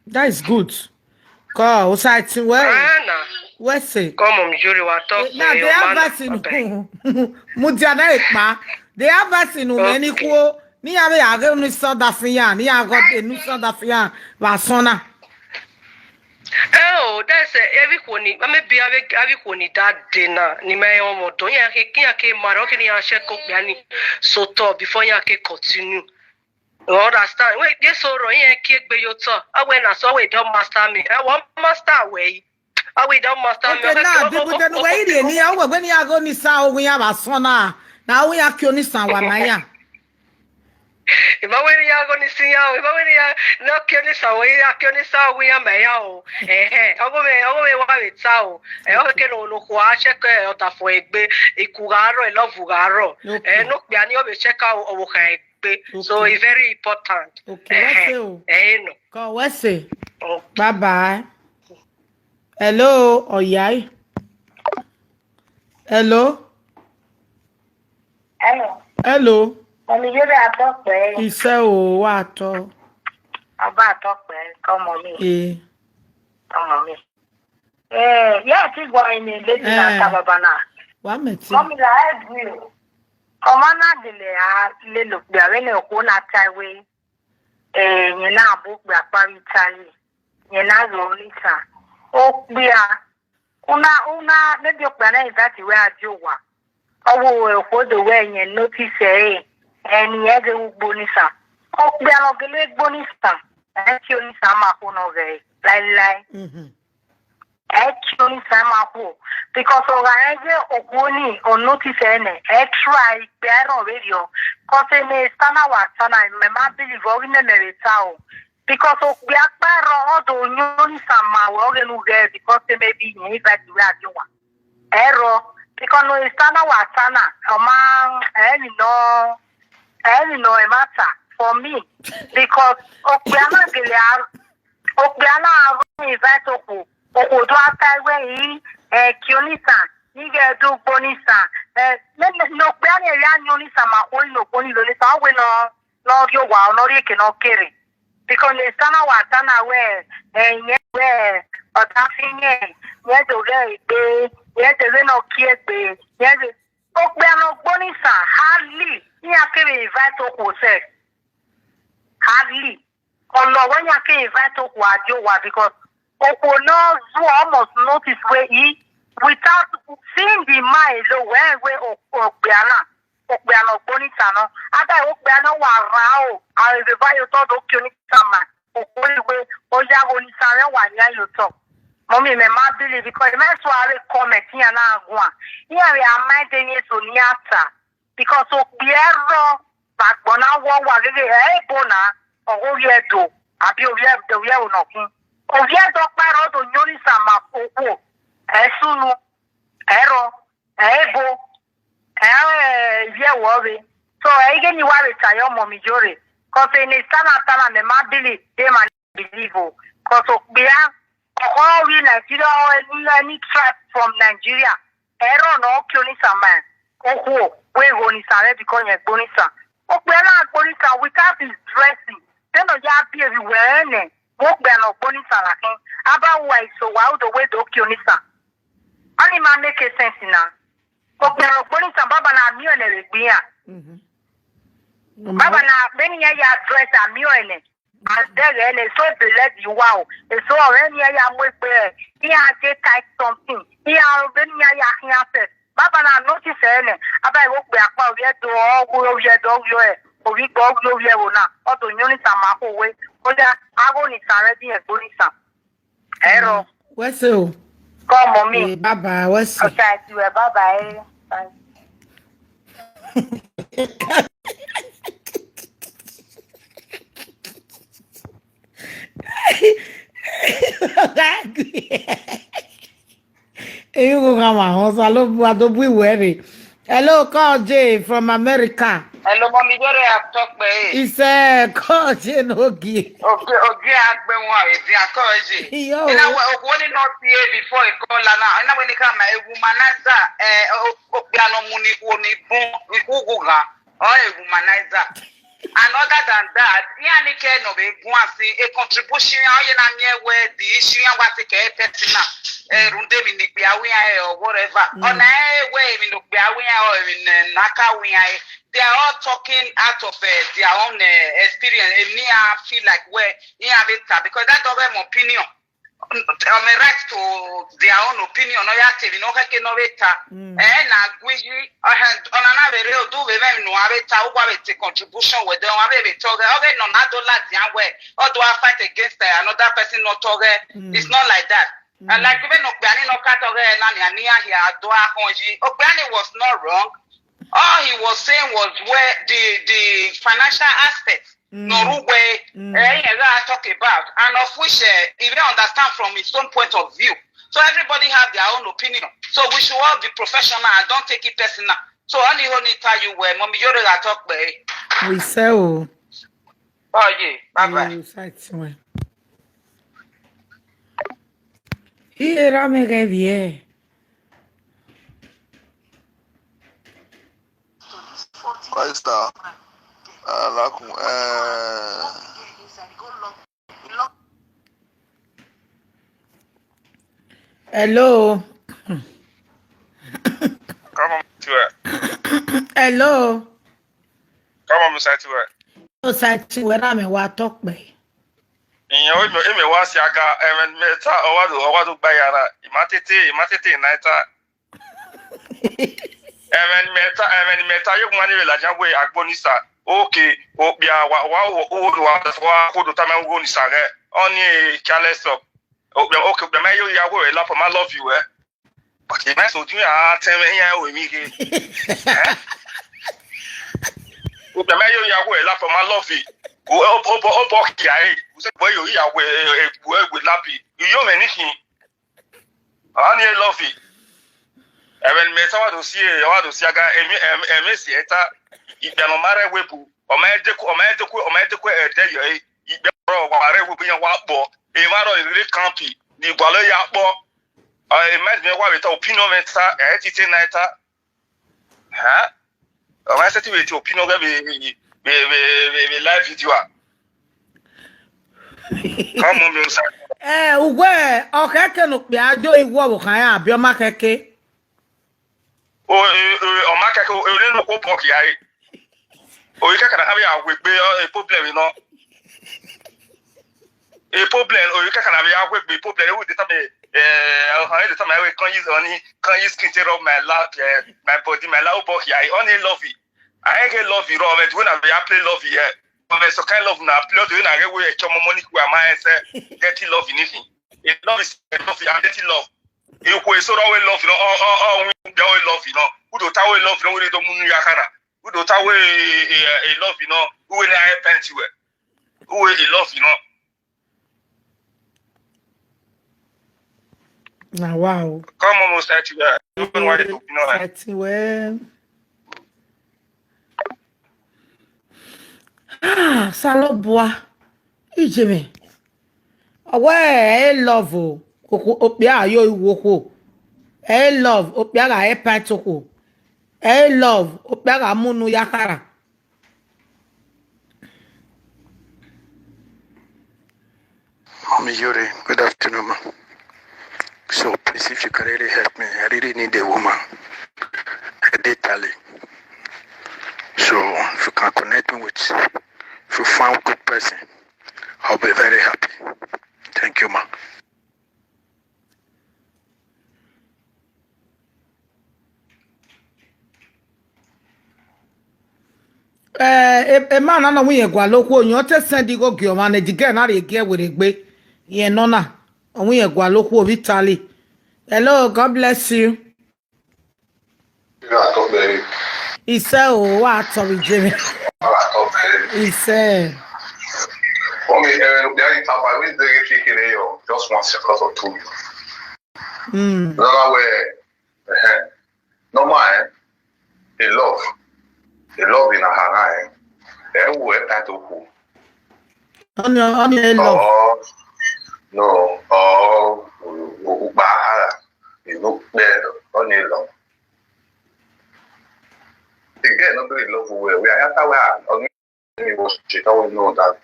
That is good. Ko, o sa ti we. Eh na. We say. Come on, Yuri, wa talk. Now they have vaccine. Mu dia na ipa. They have vaccine many ko. Ni ya be ya ge ni so da fi ya. Ni ya go de ni so da fi ya. Wa so na. Eh, oh, that's eh, every koni. Maybe every every koni that day na. Ni me omo to ya ke ya ke maro ke ni ya check up ya ni. So to before ya ke continue. You understand? Wait, this so wrong. Yeah, kick be your talk. I went and saw it don't master me. I want master way. I will don't master me. Okay, now, people then wait in here. When you are going to sound, we have a son. Now we are killing someone. If I were ya go ni si ya o, if I were ya no kill ni sa we ya kill ni sa we ya me ya o. Eh eh. Ogo me, ogo me wa we ta o. Eh, ogo ke no no ko a check eh o ta fo egbe, ikugaro, e love garo. Eh, no pe ani o be check out o wo kan egbe. So it's very important. Okay, what's you? Eh no. Go, what's it? Bye bye. Hello, Oyai. Hello. Hello. Hello. Mọ̀mí yóò dé àtọ́pẹ́. Iṣẹ́ o wà tọ́. Ọba àtọ́pẹ́ kọ́mọ mi. Ee. Ọmọ mi. Ee, yẹ́ ẹ̀ tí gbọ́ ẹni létí náà Eh. ká bàbá náà. Wà á mẹ̀tí. Mọ̀mí là ẹ̀ gbé o. Ọmọ náà délé a lè lò pé àwọn ènìyàn kò náà ta ìwé. Ee, yẹn náà bó pé àpárí Italy. Yẹn náà lọ oníta. Ó pé a. Una, una, maybe ó pé a náà ìgbà tí wẹ́ àjò wà. Ọwọ́ òkòdó wẹ́ yẹn notice ẹ̀ ẹ̀. Ẹni ẹ̀ gẹ́ gbogbo níta. Ó pé a lọ gẹ́lẹ́ gbó níta. Ẹ̀ tí oníta máa kó náà rẹ̀ láíláí. Mhm. Ẹ kí oníṣẹ́ máa kú o. Because ọ̀rọ̀ ẹ yẹ òkú ó ní ọ̀nọ́tìsì ẹ̀ nẹ̀. Ẹ try pé ẹ rọ̀ wẹ́rì ọ. Kọ́sẹ́ ní sánà wà sánà mẹ́ má believe ọ̀rí mẹ́mẹ́rẹ́ ta o. Because òpè apá ẹ̀rọ ọ̀dọ̀ oyún oníṣà máa wọ̀ ọ́rẹ́ nu rẹ̀ because ẹ mẹ́bí yẹn ìgbà ìwé àjọ wà. Ẹ rọ because ní sánà wà sánà ọmọ ẹ̀ nìna ẹ̀ nìna ẹ̀ má ta for me. Because òpè amágèlè àrùn. Okpe ana aru invite oku. Oku do aka iwe yi, eh, ki onisa, ni ge do gbo nisa. Eh, me, me, no okpe ani eri anyo nisa ma ko ni no ko ni lo nisa. Owe no, no ri owa, no ri eke no kere. Because ni sana wa sana we, eh, nye we, oda fi nye, nye do ge igbe, nye do ge no ki egbe, nye do, okpe ano gbo nisa, hardly, ni akere invite oku se. Hardly. Ọ̀nà when you can invite Okwu Adio wa because Okwu no do almost notice where he without seeing the man alone where where Okpeana Okpeana Ogbonitano. Ada Okpeana wa rao. I revive you to do Kionitama. Okwu iwe Oya Onitare wa nya you to. Mommy me ma believe because me so are comment here na agwa. Here we are my day so niata. Because Okpiero bagbona wo wa gege e bona ogo ye do abi oye do ye onokun. Oye do paro do nyoni sama Okwu. E sunu, ero, e bo, e ye wo we. So e ge ni wa we tayo mo mi jore. Cause in sana tana me ma believe, they man believe o. Cause Okpia, all we Nigeria or any, any tribe from Nigeria, ero no ki onisa man. Okwu we go nisa re because ye gbonisa. Okpeana gbonisa without his dressing. Then no ya be everywhere ne. Okpeana gbonisa la kin. Aba wa iso wa udo we do ki onisa. Ani ma make sense na. Okpeana gbonisa baba na mi o ne re gbia. Mhm. Baba na beni ya ya dress a mi o ne. Azere ne so bele di wa o. Eso ore ni ya mo pe. He a dey type something. He a beni ya ya he a fe. Baba na notice e ne. Aba wo pe apa o ye do o wo ye do o ye. O wi gbo o ye wo na. O do nyoni sama ko we. O ya ago ni sare di e gbonisa. Ero. What's up? Come on me. Bye bye. What's up? Okay, I see you. Bye bye. Bye. Eyi ko ka ma hon sa lo bu adobu iwe re. Hello, call J from America. Hello, mommy. You're a talk, babe. He said, call J no gi. Okay, okay, I been one. It's a call, J. Yo. And I was not here before I call her now. And when they come, a womanizer, eh, Okpiano Muni, Oni Bon, Ukuguga, or a womanizer. And other than that, Yanike no be go and say a contribution, you know, me where the issue and what take a person now, eh, Runde Minikbiawi or whatever. Mm. On a way, Minikbiawi or in Naka, we are, they are all talking out of uh, their own uh, experience. And me, I feel like, well, he have it because that's of my opinion. I'm a right to their own opinion. No, ya tell me, no, I can no better. Mm. Eh, na guiji, on another do we men no have it, who have a contribution with them, have a talk, okay, no, not do that, yeah, way, or do I fight against uh, another person, not talk, Mm. It's not like that. And Mm. like, even Okpeani no cut away, and I near here, do I, Okpeani was not wrong. All he was saying was where the, the financial aspect, Mm. no way, Mm. eh, yeah, I talk about, and of which uh, he will understand from his own point of view. So everybody have their own opinion. So we should all be professional and don't take it personal. So only only tell you where mommy you're a talk, babe. We sell. Oh yeah, bye bye. You site somewhere. Here me get here. Five star. Alakun. Uh, Hello. Come on, Tiwa. Hello. Come on, Mister Tiwa. O sa ti wera me wa talk pe. Ìyẹn ó mi wá sí aga ẹ̀rẹ́n mẹ́ta ọwádùn ọwádùn gba yàrá ìmátètè ìmátètè náírà. Ẹ̀rẹ́n mẹ́ta ẹ̀rẹ́n mẹ́ta yóò wá nílé làjà wé agbónísà. Ókè òpìà wà wà owó wà wà kódò tá máa ń wó nìsà rẹ̀. Ọ́ ní ìkálẹ̀ sọ. Òpìà ókè òpìà máa yóò yàwó rẹ̀ lápò má lọ́ọ̀fì rẹ̀. But the next ojú yà á tẹ́wẹ́ yà wò mí ké. Òpìà máa yóò yàwó rẹ̀ lápò má lọ́ọ̀fì. Ó bọ́ kìá yìí. Ó sọ pé yóò yàwó ẹ̀ ẹ̀ lápì. Yóò mẹ́ nísìnyí. Ani love. Even me sawa do si e wa do si aga emi emi si eta. Ipiano mare webu. O ma edeku o ma edeku o ma edeku e de yo e. Ipiano wa mare webu yan wa po. E ma ro ri kampi. Ni gwalo ya po. E ma me wa beta opinion me ta e ti te na eta. Ha? O ma se ti we ti opinion ga be be be be live video a. Come on, mi sa. Eh, ugwe, okay, ke no pe ajo iwo wo kan ya bi o ma keke. O o ma keke o le no ko po ki ai. O yi kaka na abi a we pe o problem no. A problem o yi kaka na abi a we pe problem e wo de ta me eh o han de ta me we kan use oni kan use skin take rub my lap eh, my body my lap o po ki ai oni love it. I get love it wrong when I play love it. But so kind love na play the way na get way e chomo money ku ama e se get love anything. It love is love it. I get love. Ikwe so we love no oh oh oh we be we love no. Who do ta we love no we do munu ya kara. Who do ta we e love no. Who we na e pent we. Who we e love no. Na wow. Come on, most that you are. You know why they do you know that. Thirty well. Ah, Salobua. Ijeme. Owe e love o. Koko opia yo iwoko. E love opia ga e patoko. E love opia ga munu yakara. Mommy Yuri, good afternoon, ma. So please, if you can really help me, I really need a woman. I did tally. So if you can connect me with, if you find a good person, I'll be very happy. Thank you, ma. Eh, e, e man na nwunye gwala okwu onye ote sendi go gi ọma na ejige na re gi ewere gbe. Ye no na. Nwunye gwala okwu obi tali. Hello, God bless you. Ise o wa atori jere. Ise. Omi ẹ̀rẹ̀ ló bí ayé tábà wí dé kí kéré yọ just one second or two. Mm. Lọ́la wẹ̀ ẹ̀hẹ́ normal ẹ̀ a love a love in ahara ẹ̀ ẹ̀ wò ẹ̀ pàtó kù. Only only a love. Or no or ugba ahara you know pé only love. Again, no be love well. We are yata we are only we was shit we know that.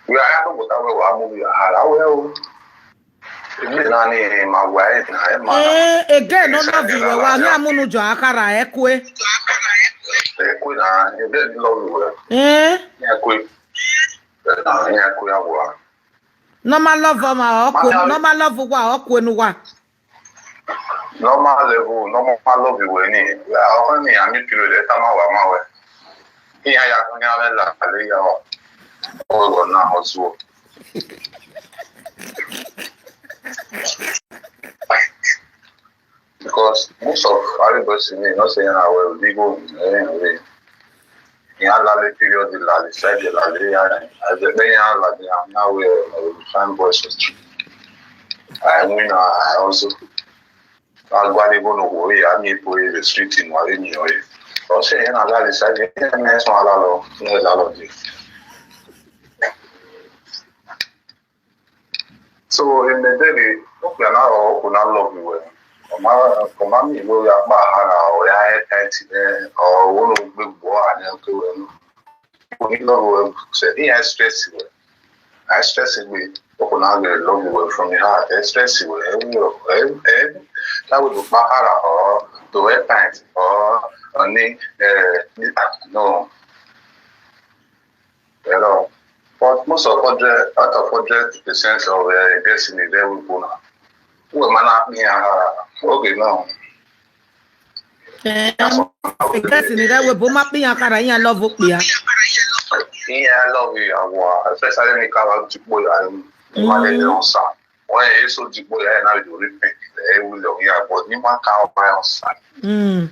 We are yata but we are moving ahara well. Èmi náà ni màá wà ẹ̀ náà ẹ̀ máa. Eh, again no love you wa ni amunu jo akara ekwe. Ẹ kú náà ẹ bẹ́ẹ̀ ni love well. Eh, Ẹ kú ẹ kú yà wà. Normal love ma okwe, normal love wa okwe nu wa. Normal level, normal love ìwé ni. Àwọn ní àmì kìlọ̀ ilẹ̀ tá máa wà máa wẹ̀. Kí yà yà kún ní alẹ́ là lè yà wà. Ọ̀rọ̀ náà ọ̀zọ́. Because most of everybody see me, not saying I will be going anyway. Ìyá lálẹ́ period lálẹ́ sẹ́jẹ̀ lálẹ́ yá ẹ̀ ẹ̀jẹ̀ pé ìyá lálẹ́ àwọn yàwó ẹ̀ ọ̀rọ̀ fine boys history. I win I also. Agbálẹ̀ bọ́nà wò ó yà á ní ipò èrè street ìmọ̀ àlẹ́ nìyọ̀ yìí. Ọ̀sẹ̀ yẹn náà lálẹ́ sẹ́jẹ̀ ẹ̀ mẹ́sàn-án alálọ́ ní ẹ̀ lálọ́ dé. So in the day, okay, now, okay, now love you well. Ọma, ọma mi wo ya pa hara o ya e tight ne o wo no gbe gbo a ne ke we no. Ko ni love we se ni I stress we. I stress we. Okay, now I love you well from the heart. I stress we. E wo e e that we pa hara o to e tight o ni eh ni ah, no. You know, but most of hundred out of hundred percent of uh, girls in the day we go now. Who am I not me? Okay, no. That's what I would Guess in the way both my pin and Kara and love up here. Yeah, I love you. I want, especially me, Kara, to boy, I'm one of the on sound. When you so the boy, I now you repent. Eh, we love you, but you might count my own side. Mm.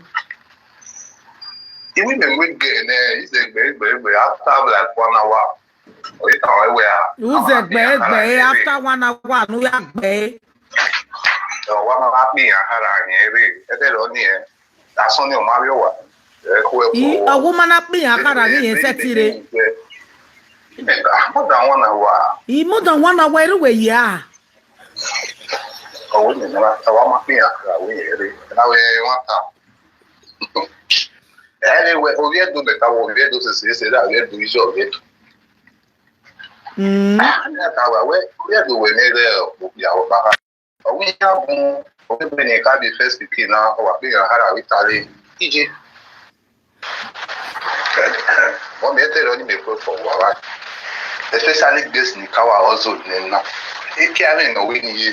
Even the weekend, eh, it's a great, great, great. After like one hour, we can wear. Who's a bad after one hour? No, we are bad. One hour, me and her, and every, and then on here. That's only on Mario. A woman up me and her, and he said, "Tire." More than one hour. He more than one hour anyway, yeah. Oh, we didn't know. I want my fear. We hear it. Now we want to. Anyway, we are doing better. We are doing this. This is that. We are doing job. We are Mm. That's how we we are doing it. We are back. We have we been a car the first pikin now. Our big and hard we tally. Iji. Wọ́n mi tẹ̀lé ní mi pé fọ̀ wá wá. Especially this ní káwá ọ̀zọ́ ní nà. Eke àárẹ̀ náà wí nìyí.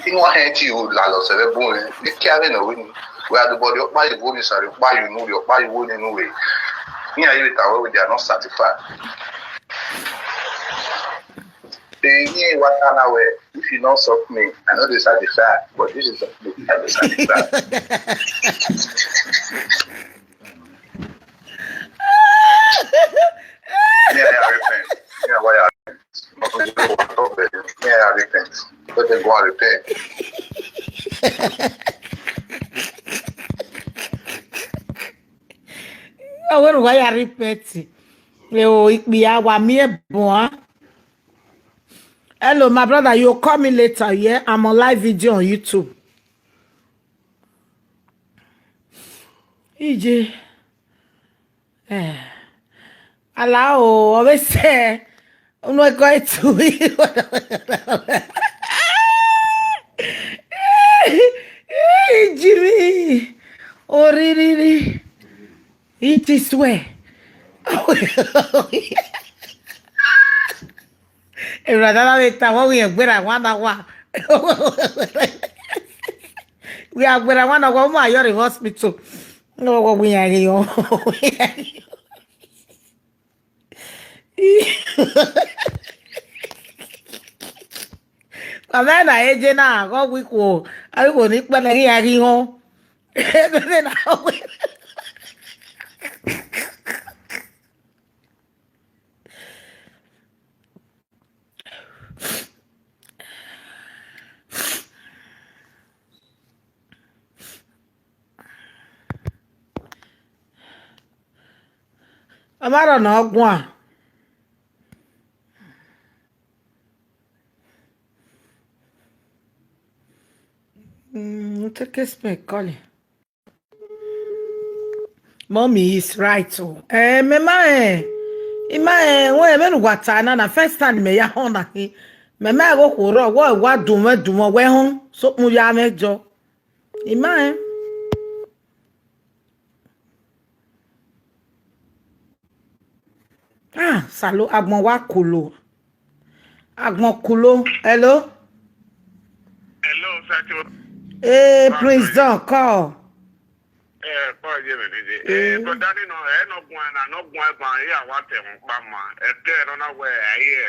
Inú wa hẹ́n tí o là lọ sẹ́lẹ̀ bùn rẹ̀. Eke àárẹ̀ náà wí ni. Wẹ́ àdúgbò di ọ̀pá ìwó ní sàrè, ọ̀pá ìnú di ọ̀pá ìwó nínú wẹ̀. Ní ayé ìta wẹ́wẹ́, they are not satisfied. Èyí wá tánà wẹ̀, if you don't suck me, I know they satisfied, but this is me, I know satisfied. Me, I repent. Me, I repent. Me, I repent. Let them go and repent. Awe no wa ya repent. Leo ikpi awa mi e bon. Hello, my brother. You'll call me later. Yeah, I'm on live video on YouTube. Ije. Eh. Allow. Always say. Uno going to. Jimmy. Oh, really? It is where. Ewurade na weta wo yɛ gbera wana wa. We are gbera wana wa mo ayore hospital. No wo we are yo. Amena eje na go we ko. Ayi ko ni pa na ri ari ho. Ebe na we. Amara na ọgwụ a. Mm, take a smell, call it. Mommy is right. Oh, eh, mema eh, ima eh, we me no wata na na first time me ya ho na he. Mema go kuro wo wa dum we dum we ho. So mu ya me jo. Ima eh. Ah, salo agbon wa kolo. Agbon kolo. Hello. Hello, Sacho. Hey, please don't call. Eh, pa je me dide. Eh, to dani no, eh, no gwan na, no gwan ba ya wa te mo pa ma. E te no na we, eh, ye.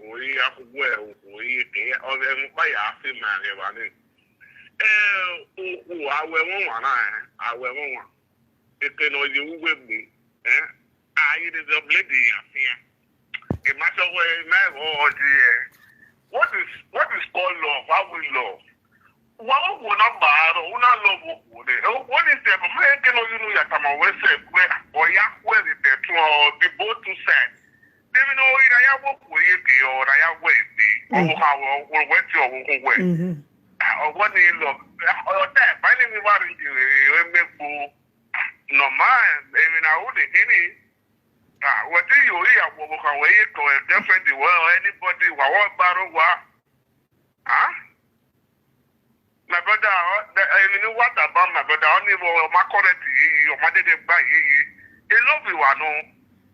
O yi akugwe, o yi ke, o be mo pa ya fi ma le wa ni. Eh, o ku awe won wa na, eh, awe won wa. Eke no ye wu we gbe. Eh? Ayi de the lady ya fi. E ma so we na e wo o di e. What is, what is called love? How we love? Wa o wo na ba ro, o na love o wo de. O wo ni se mo me ke no yunu ya tama we se kwe. O ya kwe de te tu o di both two sides. Debi no ira ya wo kwe ye ke o ra ya we de. Ọmọ kan wọ wọ wẹ ti ọwọ kún wẹ. Ọwọ ni love. Ọyọ tẹ ẹ báyìí ni wàá rí ìrìn ìrìn mẹgbó. Nọmọ èmi náà ó lè dé ní. Wẹ ti yóò rí ìyàwó ọmọ kan wẹ yé kan ẹ girlfriend wọ anybody wà wọ́n gbárò wá. Huh? My brother, èmi ni what about my brother? Ọ ní wọ ọmọ akọrẹ tì yìí, ọmọ dédé gbá yìí. Ẹ love wà nù.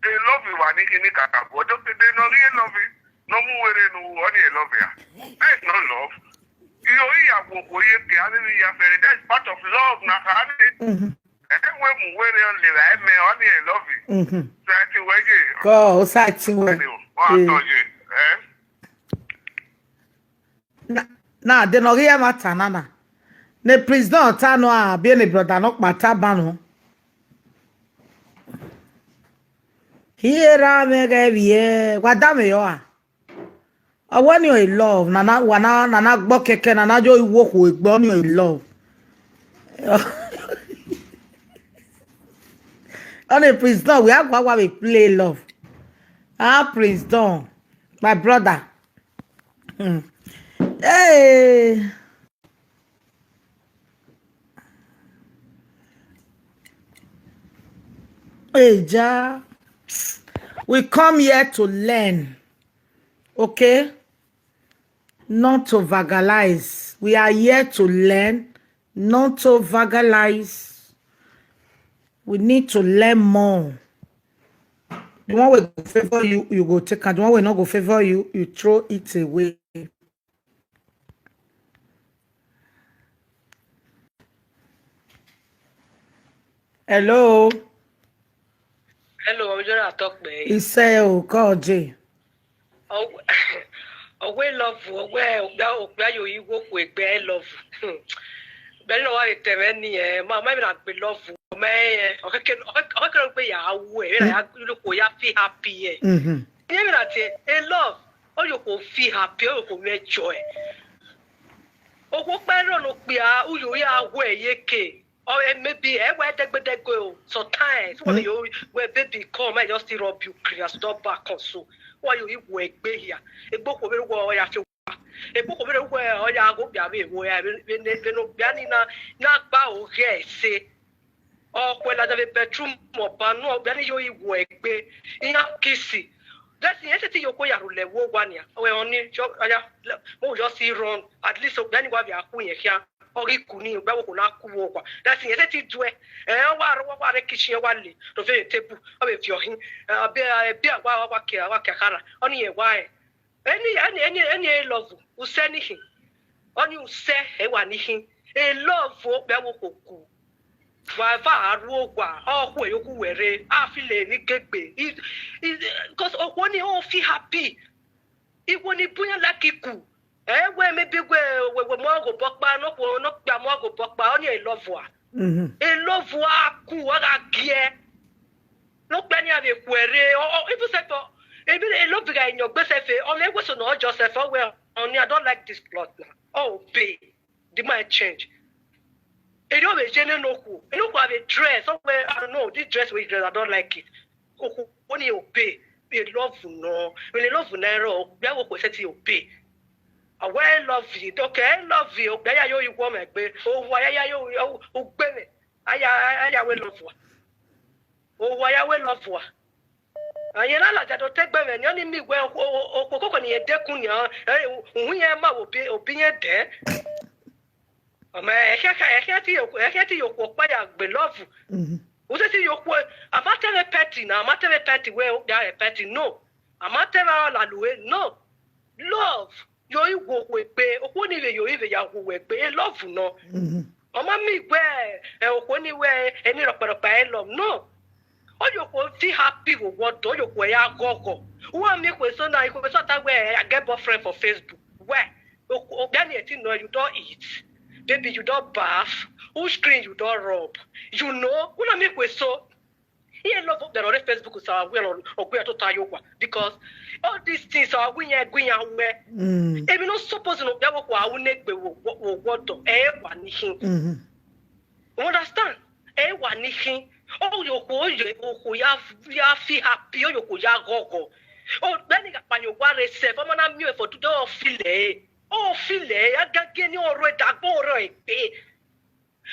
Ẹ love wà ní kíní kàkà bọ̀. Ọjọ́ ti dé náà rí ẹ love. Nọ mú wẹrẹ nù ọ ní ẹ love yà. That is not love. Iyo ìyàwó kò yẹ kí á nínú ìyá fẹ̀rẹ̀. That is part of love na kà á ní. Ẹ wẹ́ mú wẹrẹ ọ lè rà ẹ mẹ́ ọ ní ẹ love. Ṣé ẹ ti wẹ́ yé? Kọ́ ọ sá ti wẹ́. Wọ́n á tọ́ yé. Ẹ. Na na de no rie mata nana. Ne president ta no a bi ne brother no kpata ba no. Hiera me ge wie wada me yo a. Awo ni o love nana wana nana gbo keke nana jo iwo ko egbo ni o love. On a president we agwa wa we play love. Ah president, my brother. Hmm. Hey. Hey, Ja. We come here to learn, okay? Not to vagalize. We are here to learn, not to vagalize. We need to learn more. The one wey go favor you, you go take am. The one wey no go favor you, you throw it away. Hello. Hello, I'm Jonah Tokbe. Ise o, ko je. Owe love, owe ogba ogba yo iwo ku egbe love. Bẹ́ẹ̀ ni wọ́n á lè tẹ̀wé nìyẹn. Máa máa ń gbé love. Ọmọ ẹ̀ ọ̀kẹ́kẹ́ ọ̀kẹ́kẹ́ ló gbé ìyàwó ẹ̀. Bẹ́ẹ̀ ni kò yá fi happy ẹ̀. Ìyẹn mi láti ẹ̀ love. Ó yóò kò fi happy, ó yóò kò mẹ́jọ ẹ̀. Oko pẹ́rọ ló pe a uyo ya wo eyeke. Or eh, maybe eh we degbe degbe o. Sometimes when you we baby come, I just still rub you clear, stop back on so. Why you eat we gbe here? Egbo ko be wo ya fi wa. Egbo ko be wo ya go bia be wo ya be no bia ni na na gba o he se. Ọkọ ẹ̀ lájọ́ fi bedroom ọ̀bá náà ọ̀gbẹ́ni yóò ìwọ̀ ẹ̀gbẹ́ ìyá kìsì. Dẹ́sí yẹn tètè yòókù yàrá lẹ̀ wó wá nìyà. Ọ̀wẹ̀ wọn ní ọ̀yà mo yọ sí run at least ọ̀gbẹ́ni wà bí àkú yẹn kíá. Ọ̀rí kù ní ìgbà wò kò náà kú wò wá. Dẹ́sí yẹn tètè du ẹ. Ẹ wá rẹ wá rẹ kìsì ẹ wá lè lọ fẹ́ tẹ́bù ọ̀bẹ fi ọ̀hín. Ẹ bí àwa wá kẹ́ wá kẹ́ kára. Ọ ní yẹn wá ẹ. Any any any any love use nihin. Oni use ewa nihin. A love o pe wo koku. Wa va aru ogwa o ku eyoku were. A fi le ni gegbe. Because okwo ni o fi happy. Iwo ni buyan lakiku. Eh we me bi we we we mo go bokpa no ko no gba mo go bokpa oni e love wa. Mhm. E love wa ku wa ga gie. No gba ni ave kwere. O o ibu se to. E bi e love ga inyo gbe se fe. O me we so no jo se fe we. Oni I don't like this plot now. Oh babe. The man change. E don't be jene no ku. E no ku have a dress. Oh well, I don't know. This dress we dress I don't like it. Okwu onye obey. E love no. When e love no ero, gbe wo ko se ti obey. Awe love you. Okay, I love you. Gbe ya yo iwo me gbe. O wa ya ya yo o gbe me. Aya aya we love wa. O wa ya we love wa. Aye la la jado te gbe me ni oni mi we o kokoko ni e dekun ni an. Eh, ohun yen ma wo bi obi yen de. Ọmọ ẹ ṣe ẹ ṣe tí yòókù ẹ ṣe tí yòókù ọpẹ yà gbé lọ́ọ̀fù. Ó ṣe tí yòókù ẹ àmọ́ tẹ́lẹ̀ pẹ́tì náà àmọ́ tẹ́lẹ̀ pẹ́tì wẹ́ ó gbà ẹ̀ pẹ́tì no. Àmọ́ tẹ́lẹ̀ ọ̀là lùwẹ̀ no. Love yóò ìwò òwe pé okú nílé yóò ìwé yà wò wẹ̀ pé love náà. Ọmọ mi wẹ́ ẹ òkú ní wẹ́ ẹ ní rọpẹrọpẹ ẹ love náà. Ó yòókù tí happy wò wọ́dọ̀ ó yòókù ẹ̀ yà gọ́gọ̀. Wọ́n mi kò sọ́nà ìkòkò sọ́ta wẹ́ ẹ I get boyfriend for Facebook. Wẹ́. Ogbeni eti no you don eat, baby you don baff, who screen you don rub, you know una make we so. Iye love up there on Facebook so we on ogbe to ta yo kwa because all these things are we yen gbe yan we. Ebi no suppose no gbe wo kwa u ne gbe wo wo do e wa ni hin. You understand? E wa ni hin. O yo ko o yo ko ya ya fi happy o yo ko ya gogo. Oh, then you got your worry self. I'm gonna mute for today or feel it. Oh, feel it. I got getting all right. I go right.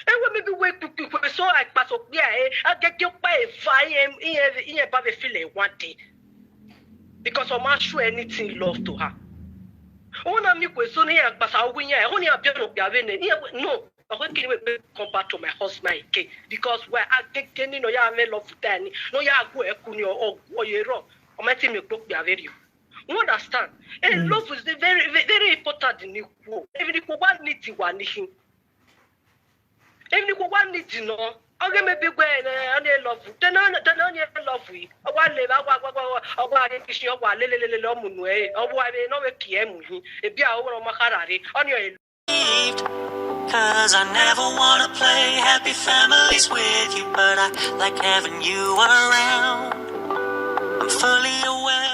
Ewe maybe wake quick quick quick so I pass up there. Eh, I get you by fire. He he he ba be feel it one day. Because I'm not sure anything love to her. Ona mi kwe so ni akpasa owi yen. Oni abi no bi ave ne. No. I want to come back to my husband again. Because why? I get getting no ya me love to tani. No ya go e kuni o o ye ro. O me ti mi go bi ave you. You understand? And love is very very important in equal. Even equal one need to one. Even equal one need to know. Oge maybe gwe na onye love. Then on then onye love we. Owa le ba wa wa wa wa owa re kishi owa le le le le le omu nu e. Owa re no we ki emu hin. Ebi a owo ma kara re. Onye e. Cause I never wanna play happy families with you, but I like having you around. I'm fully aware.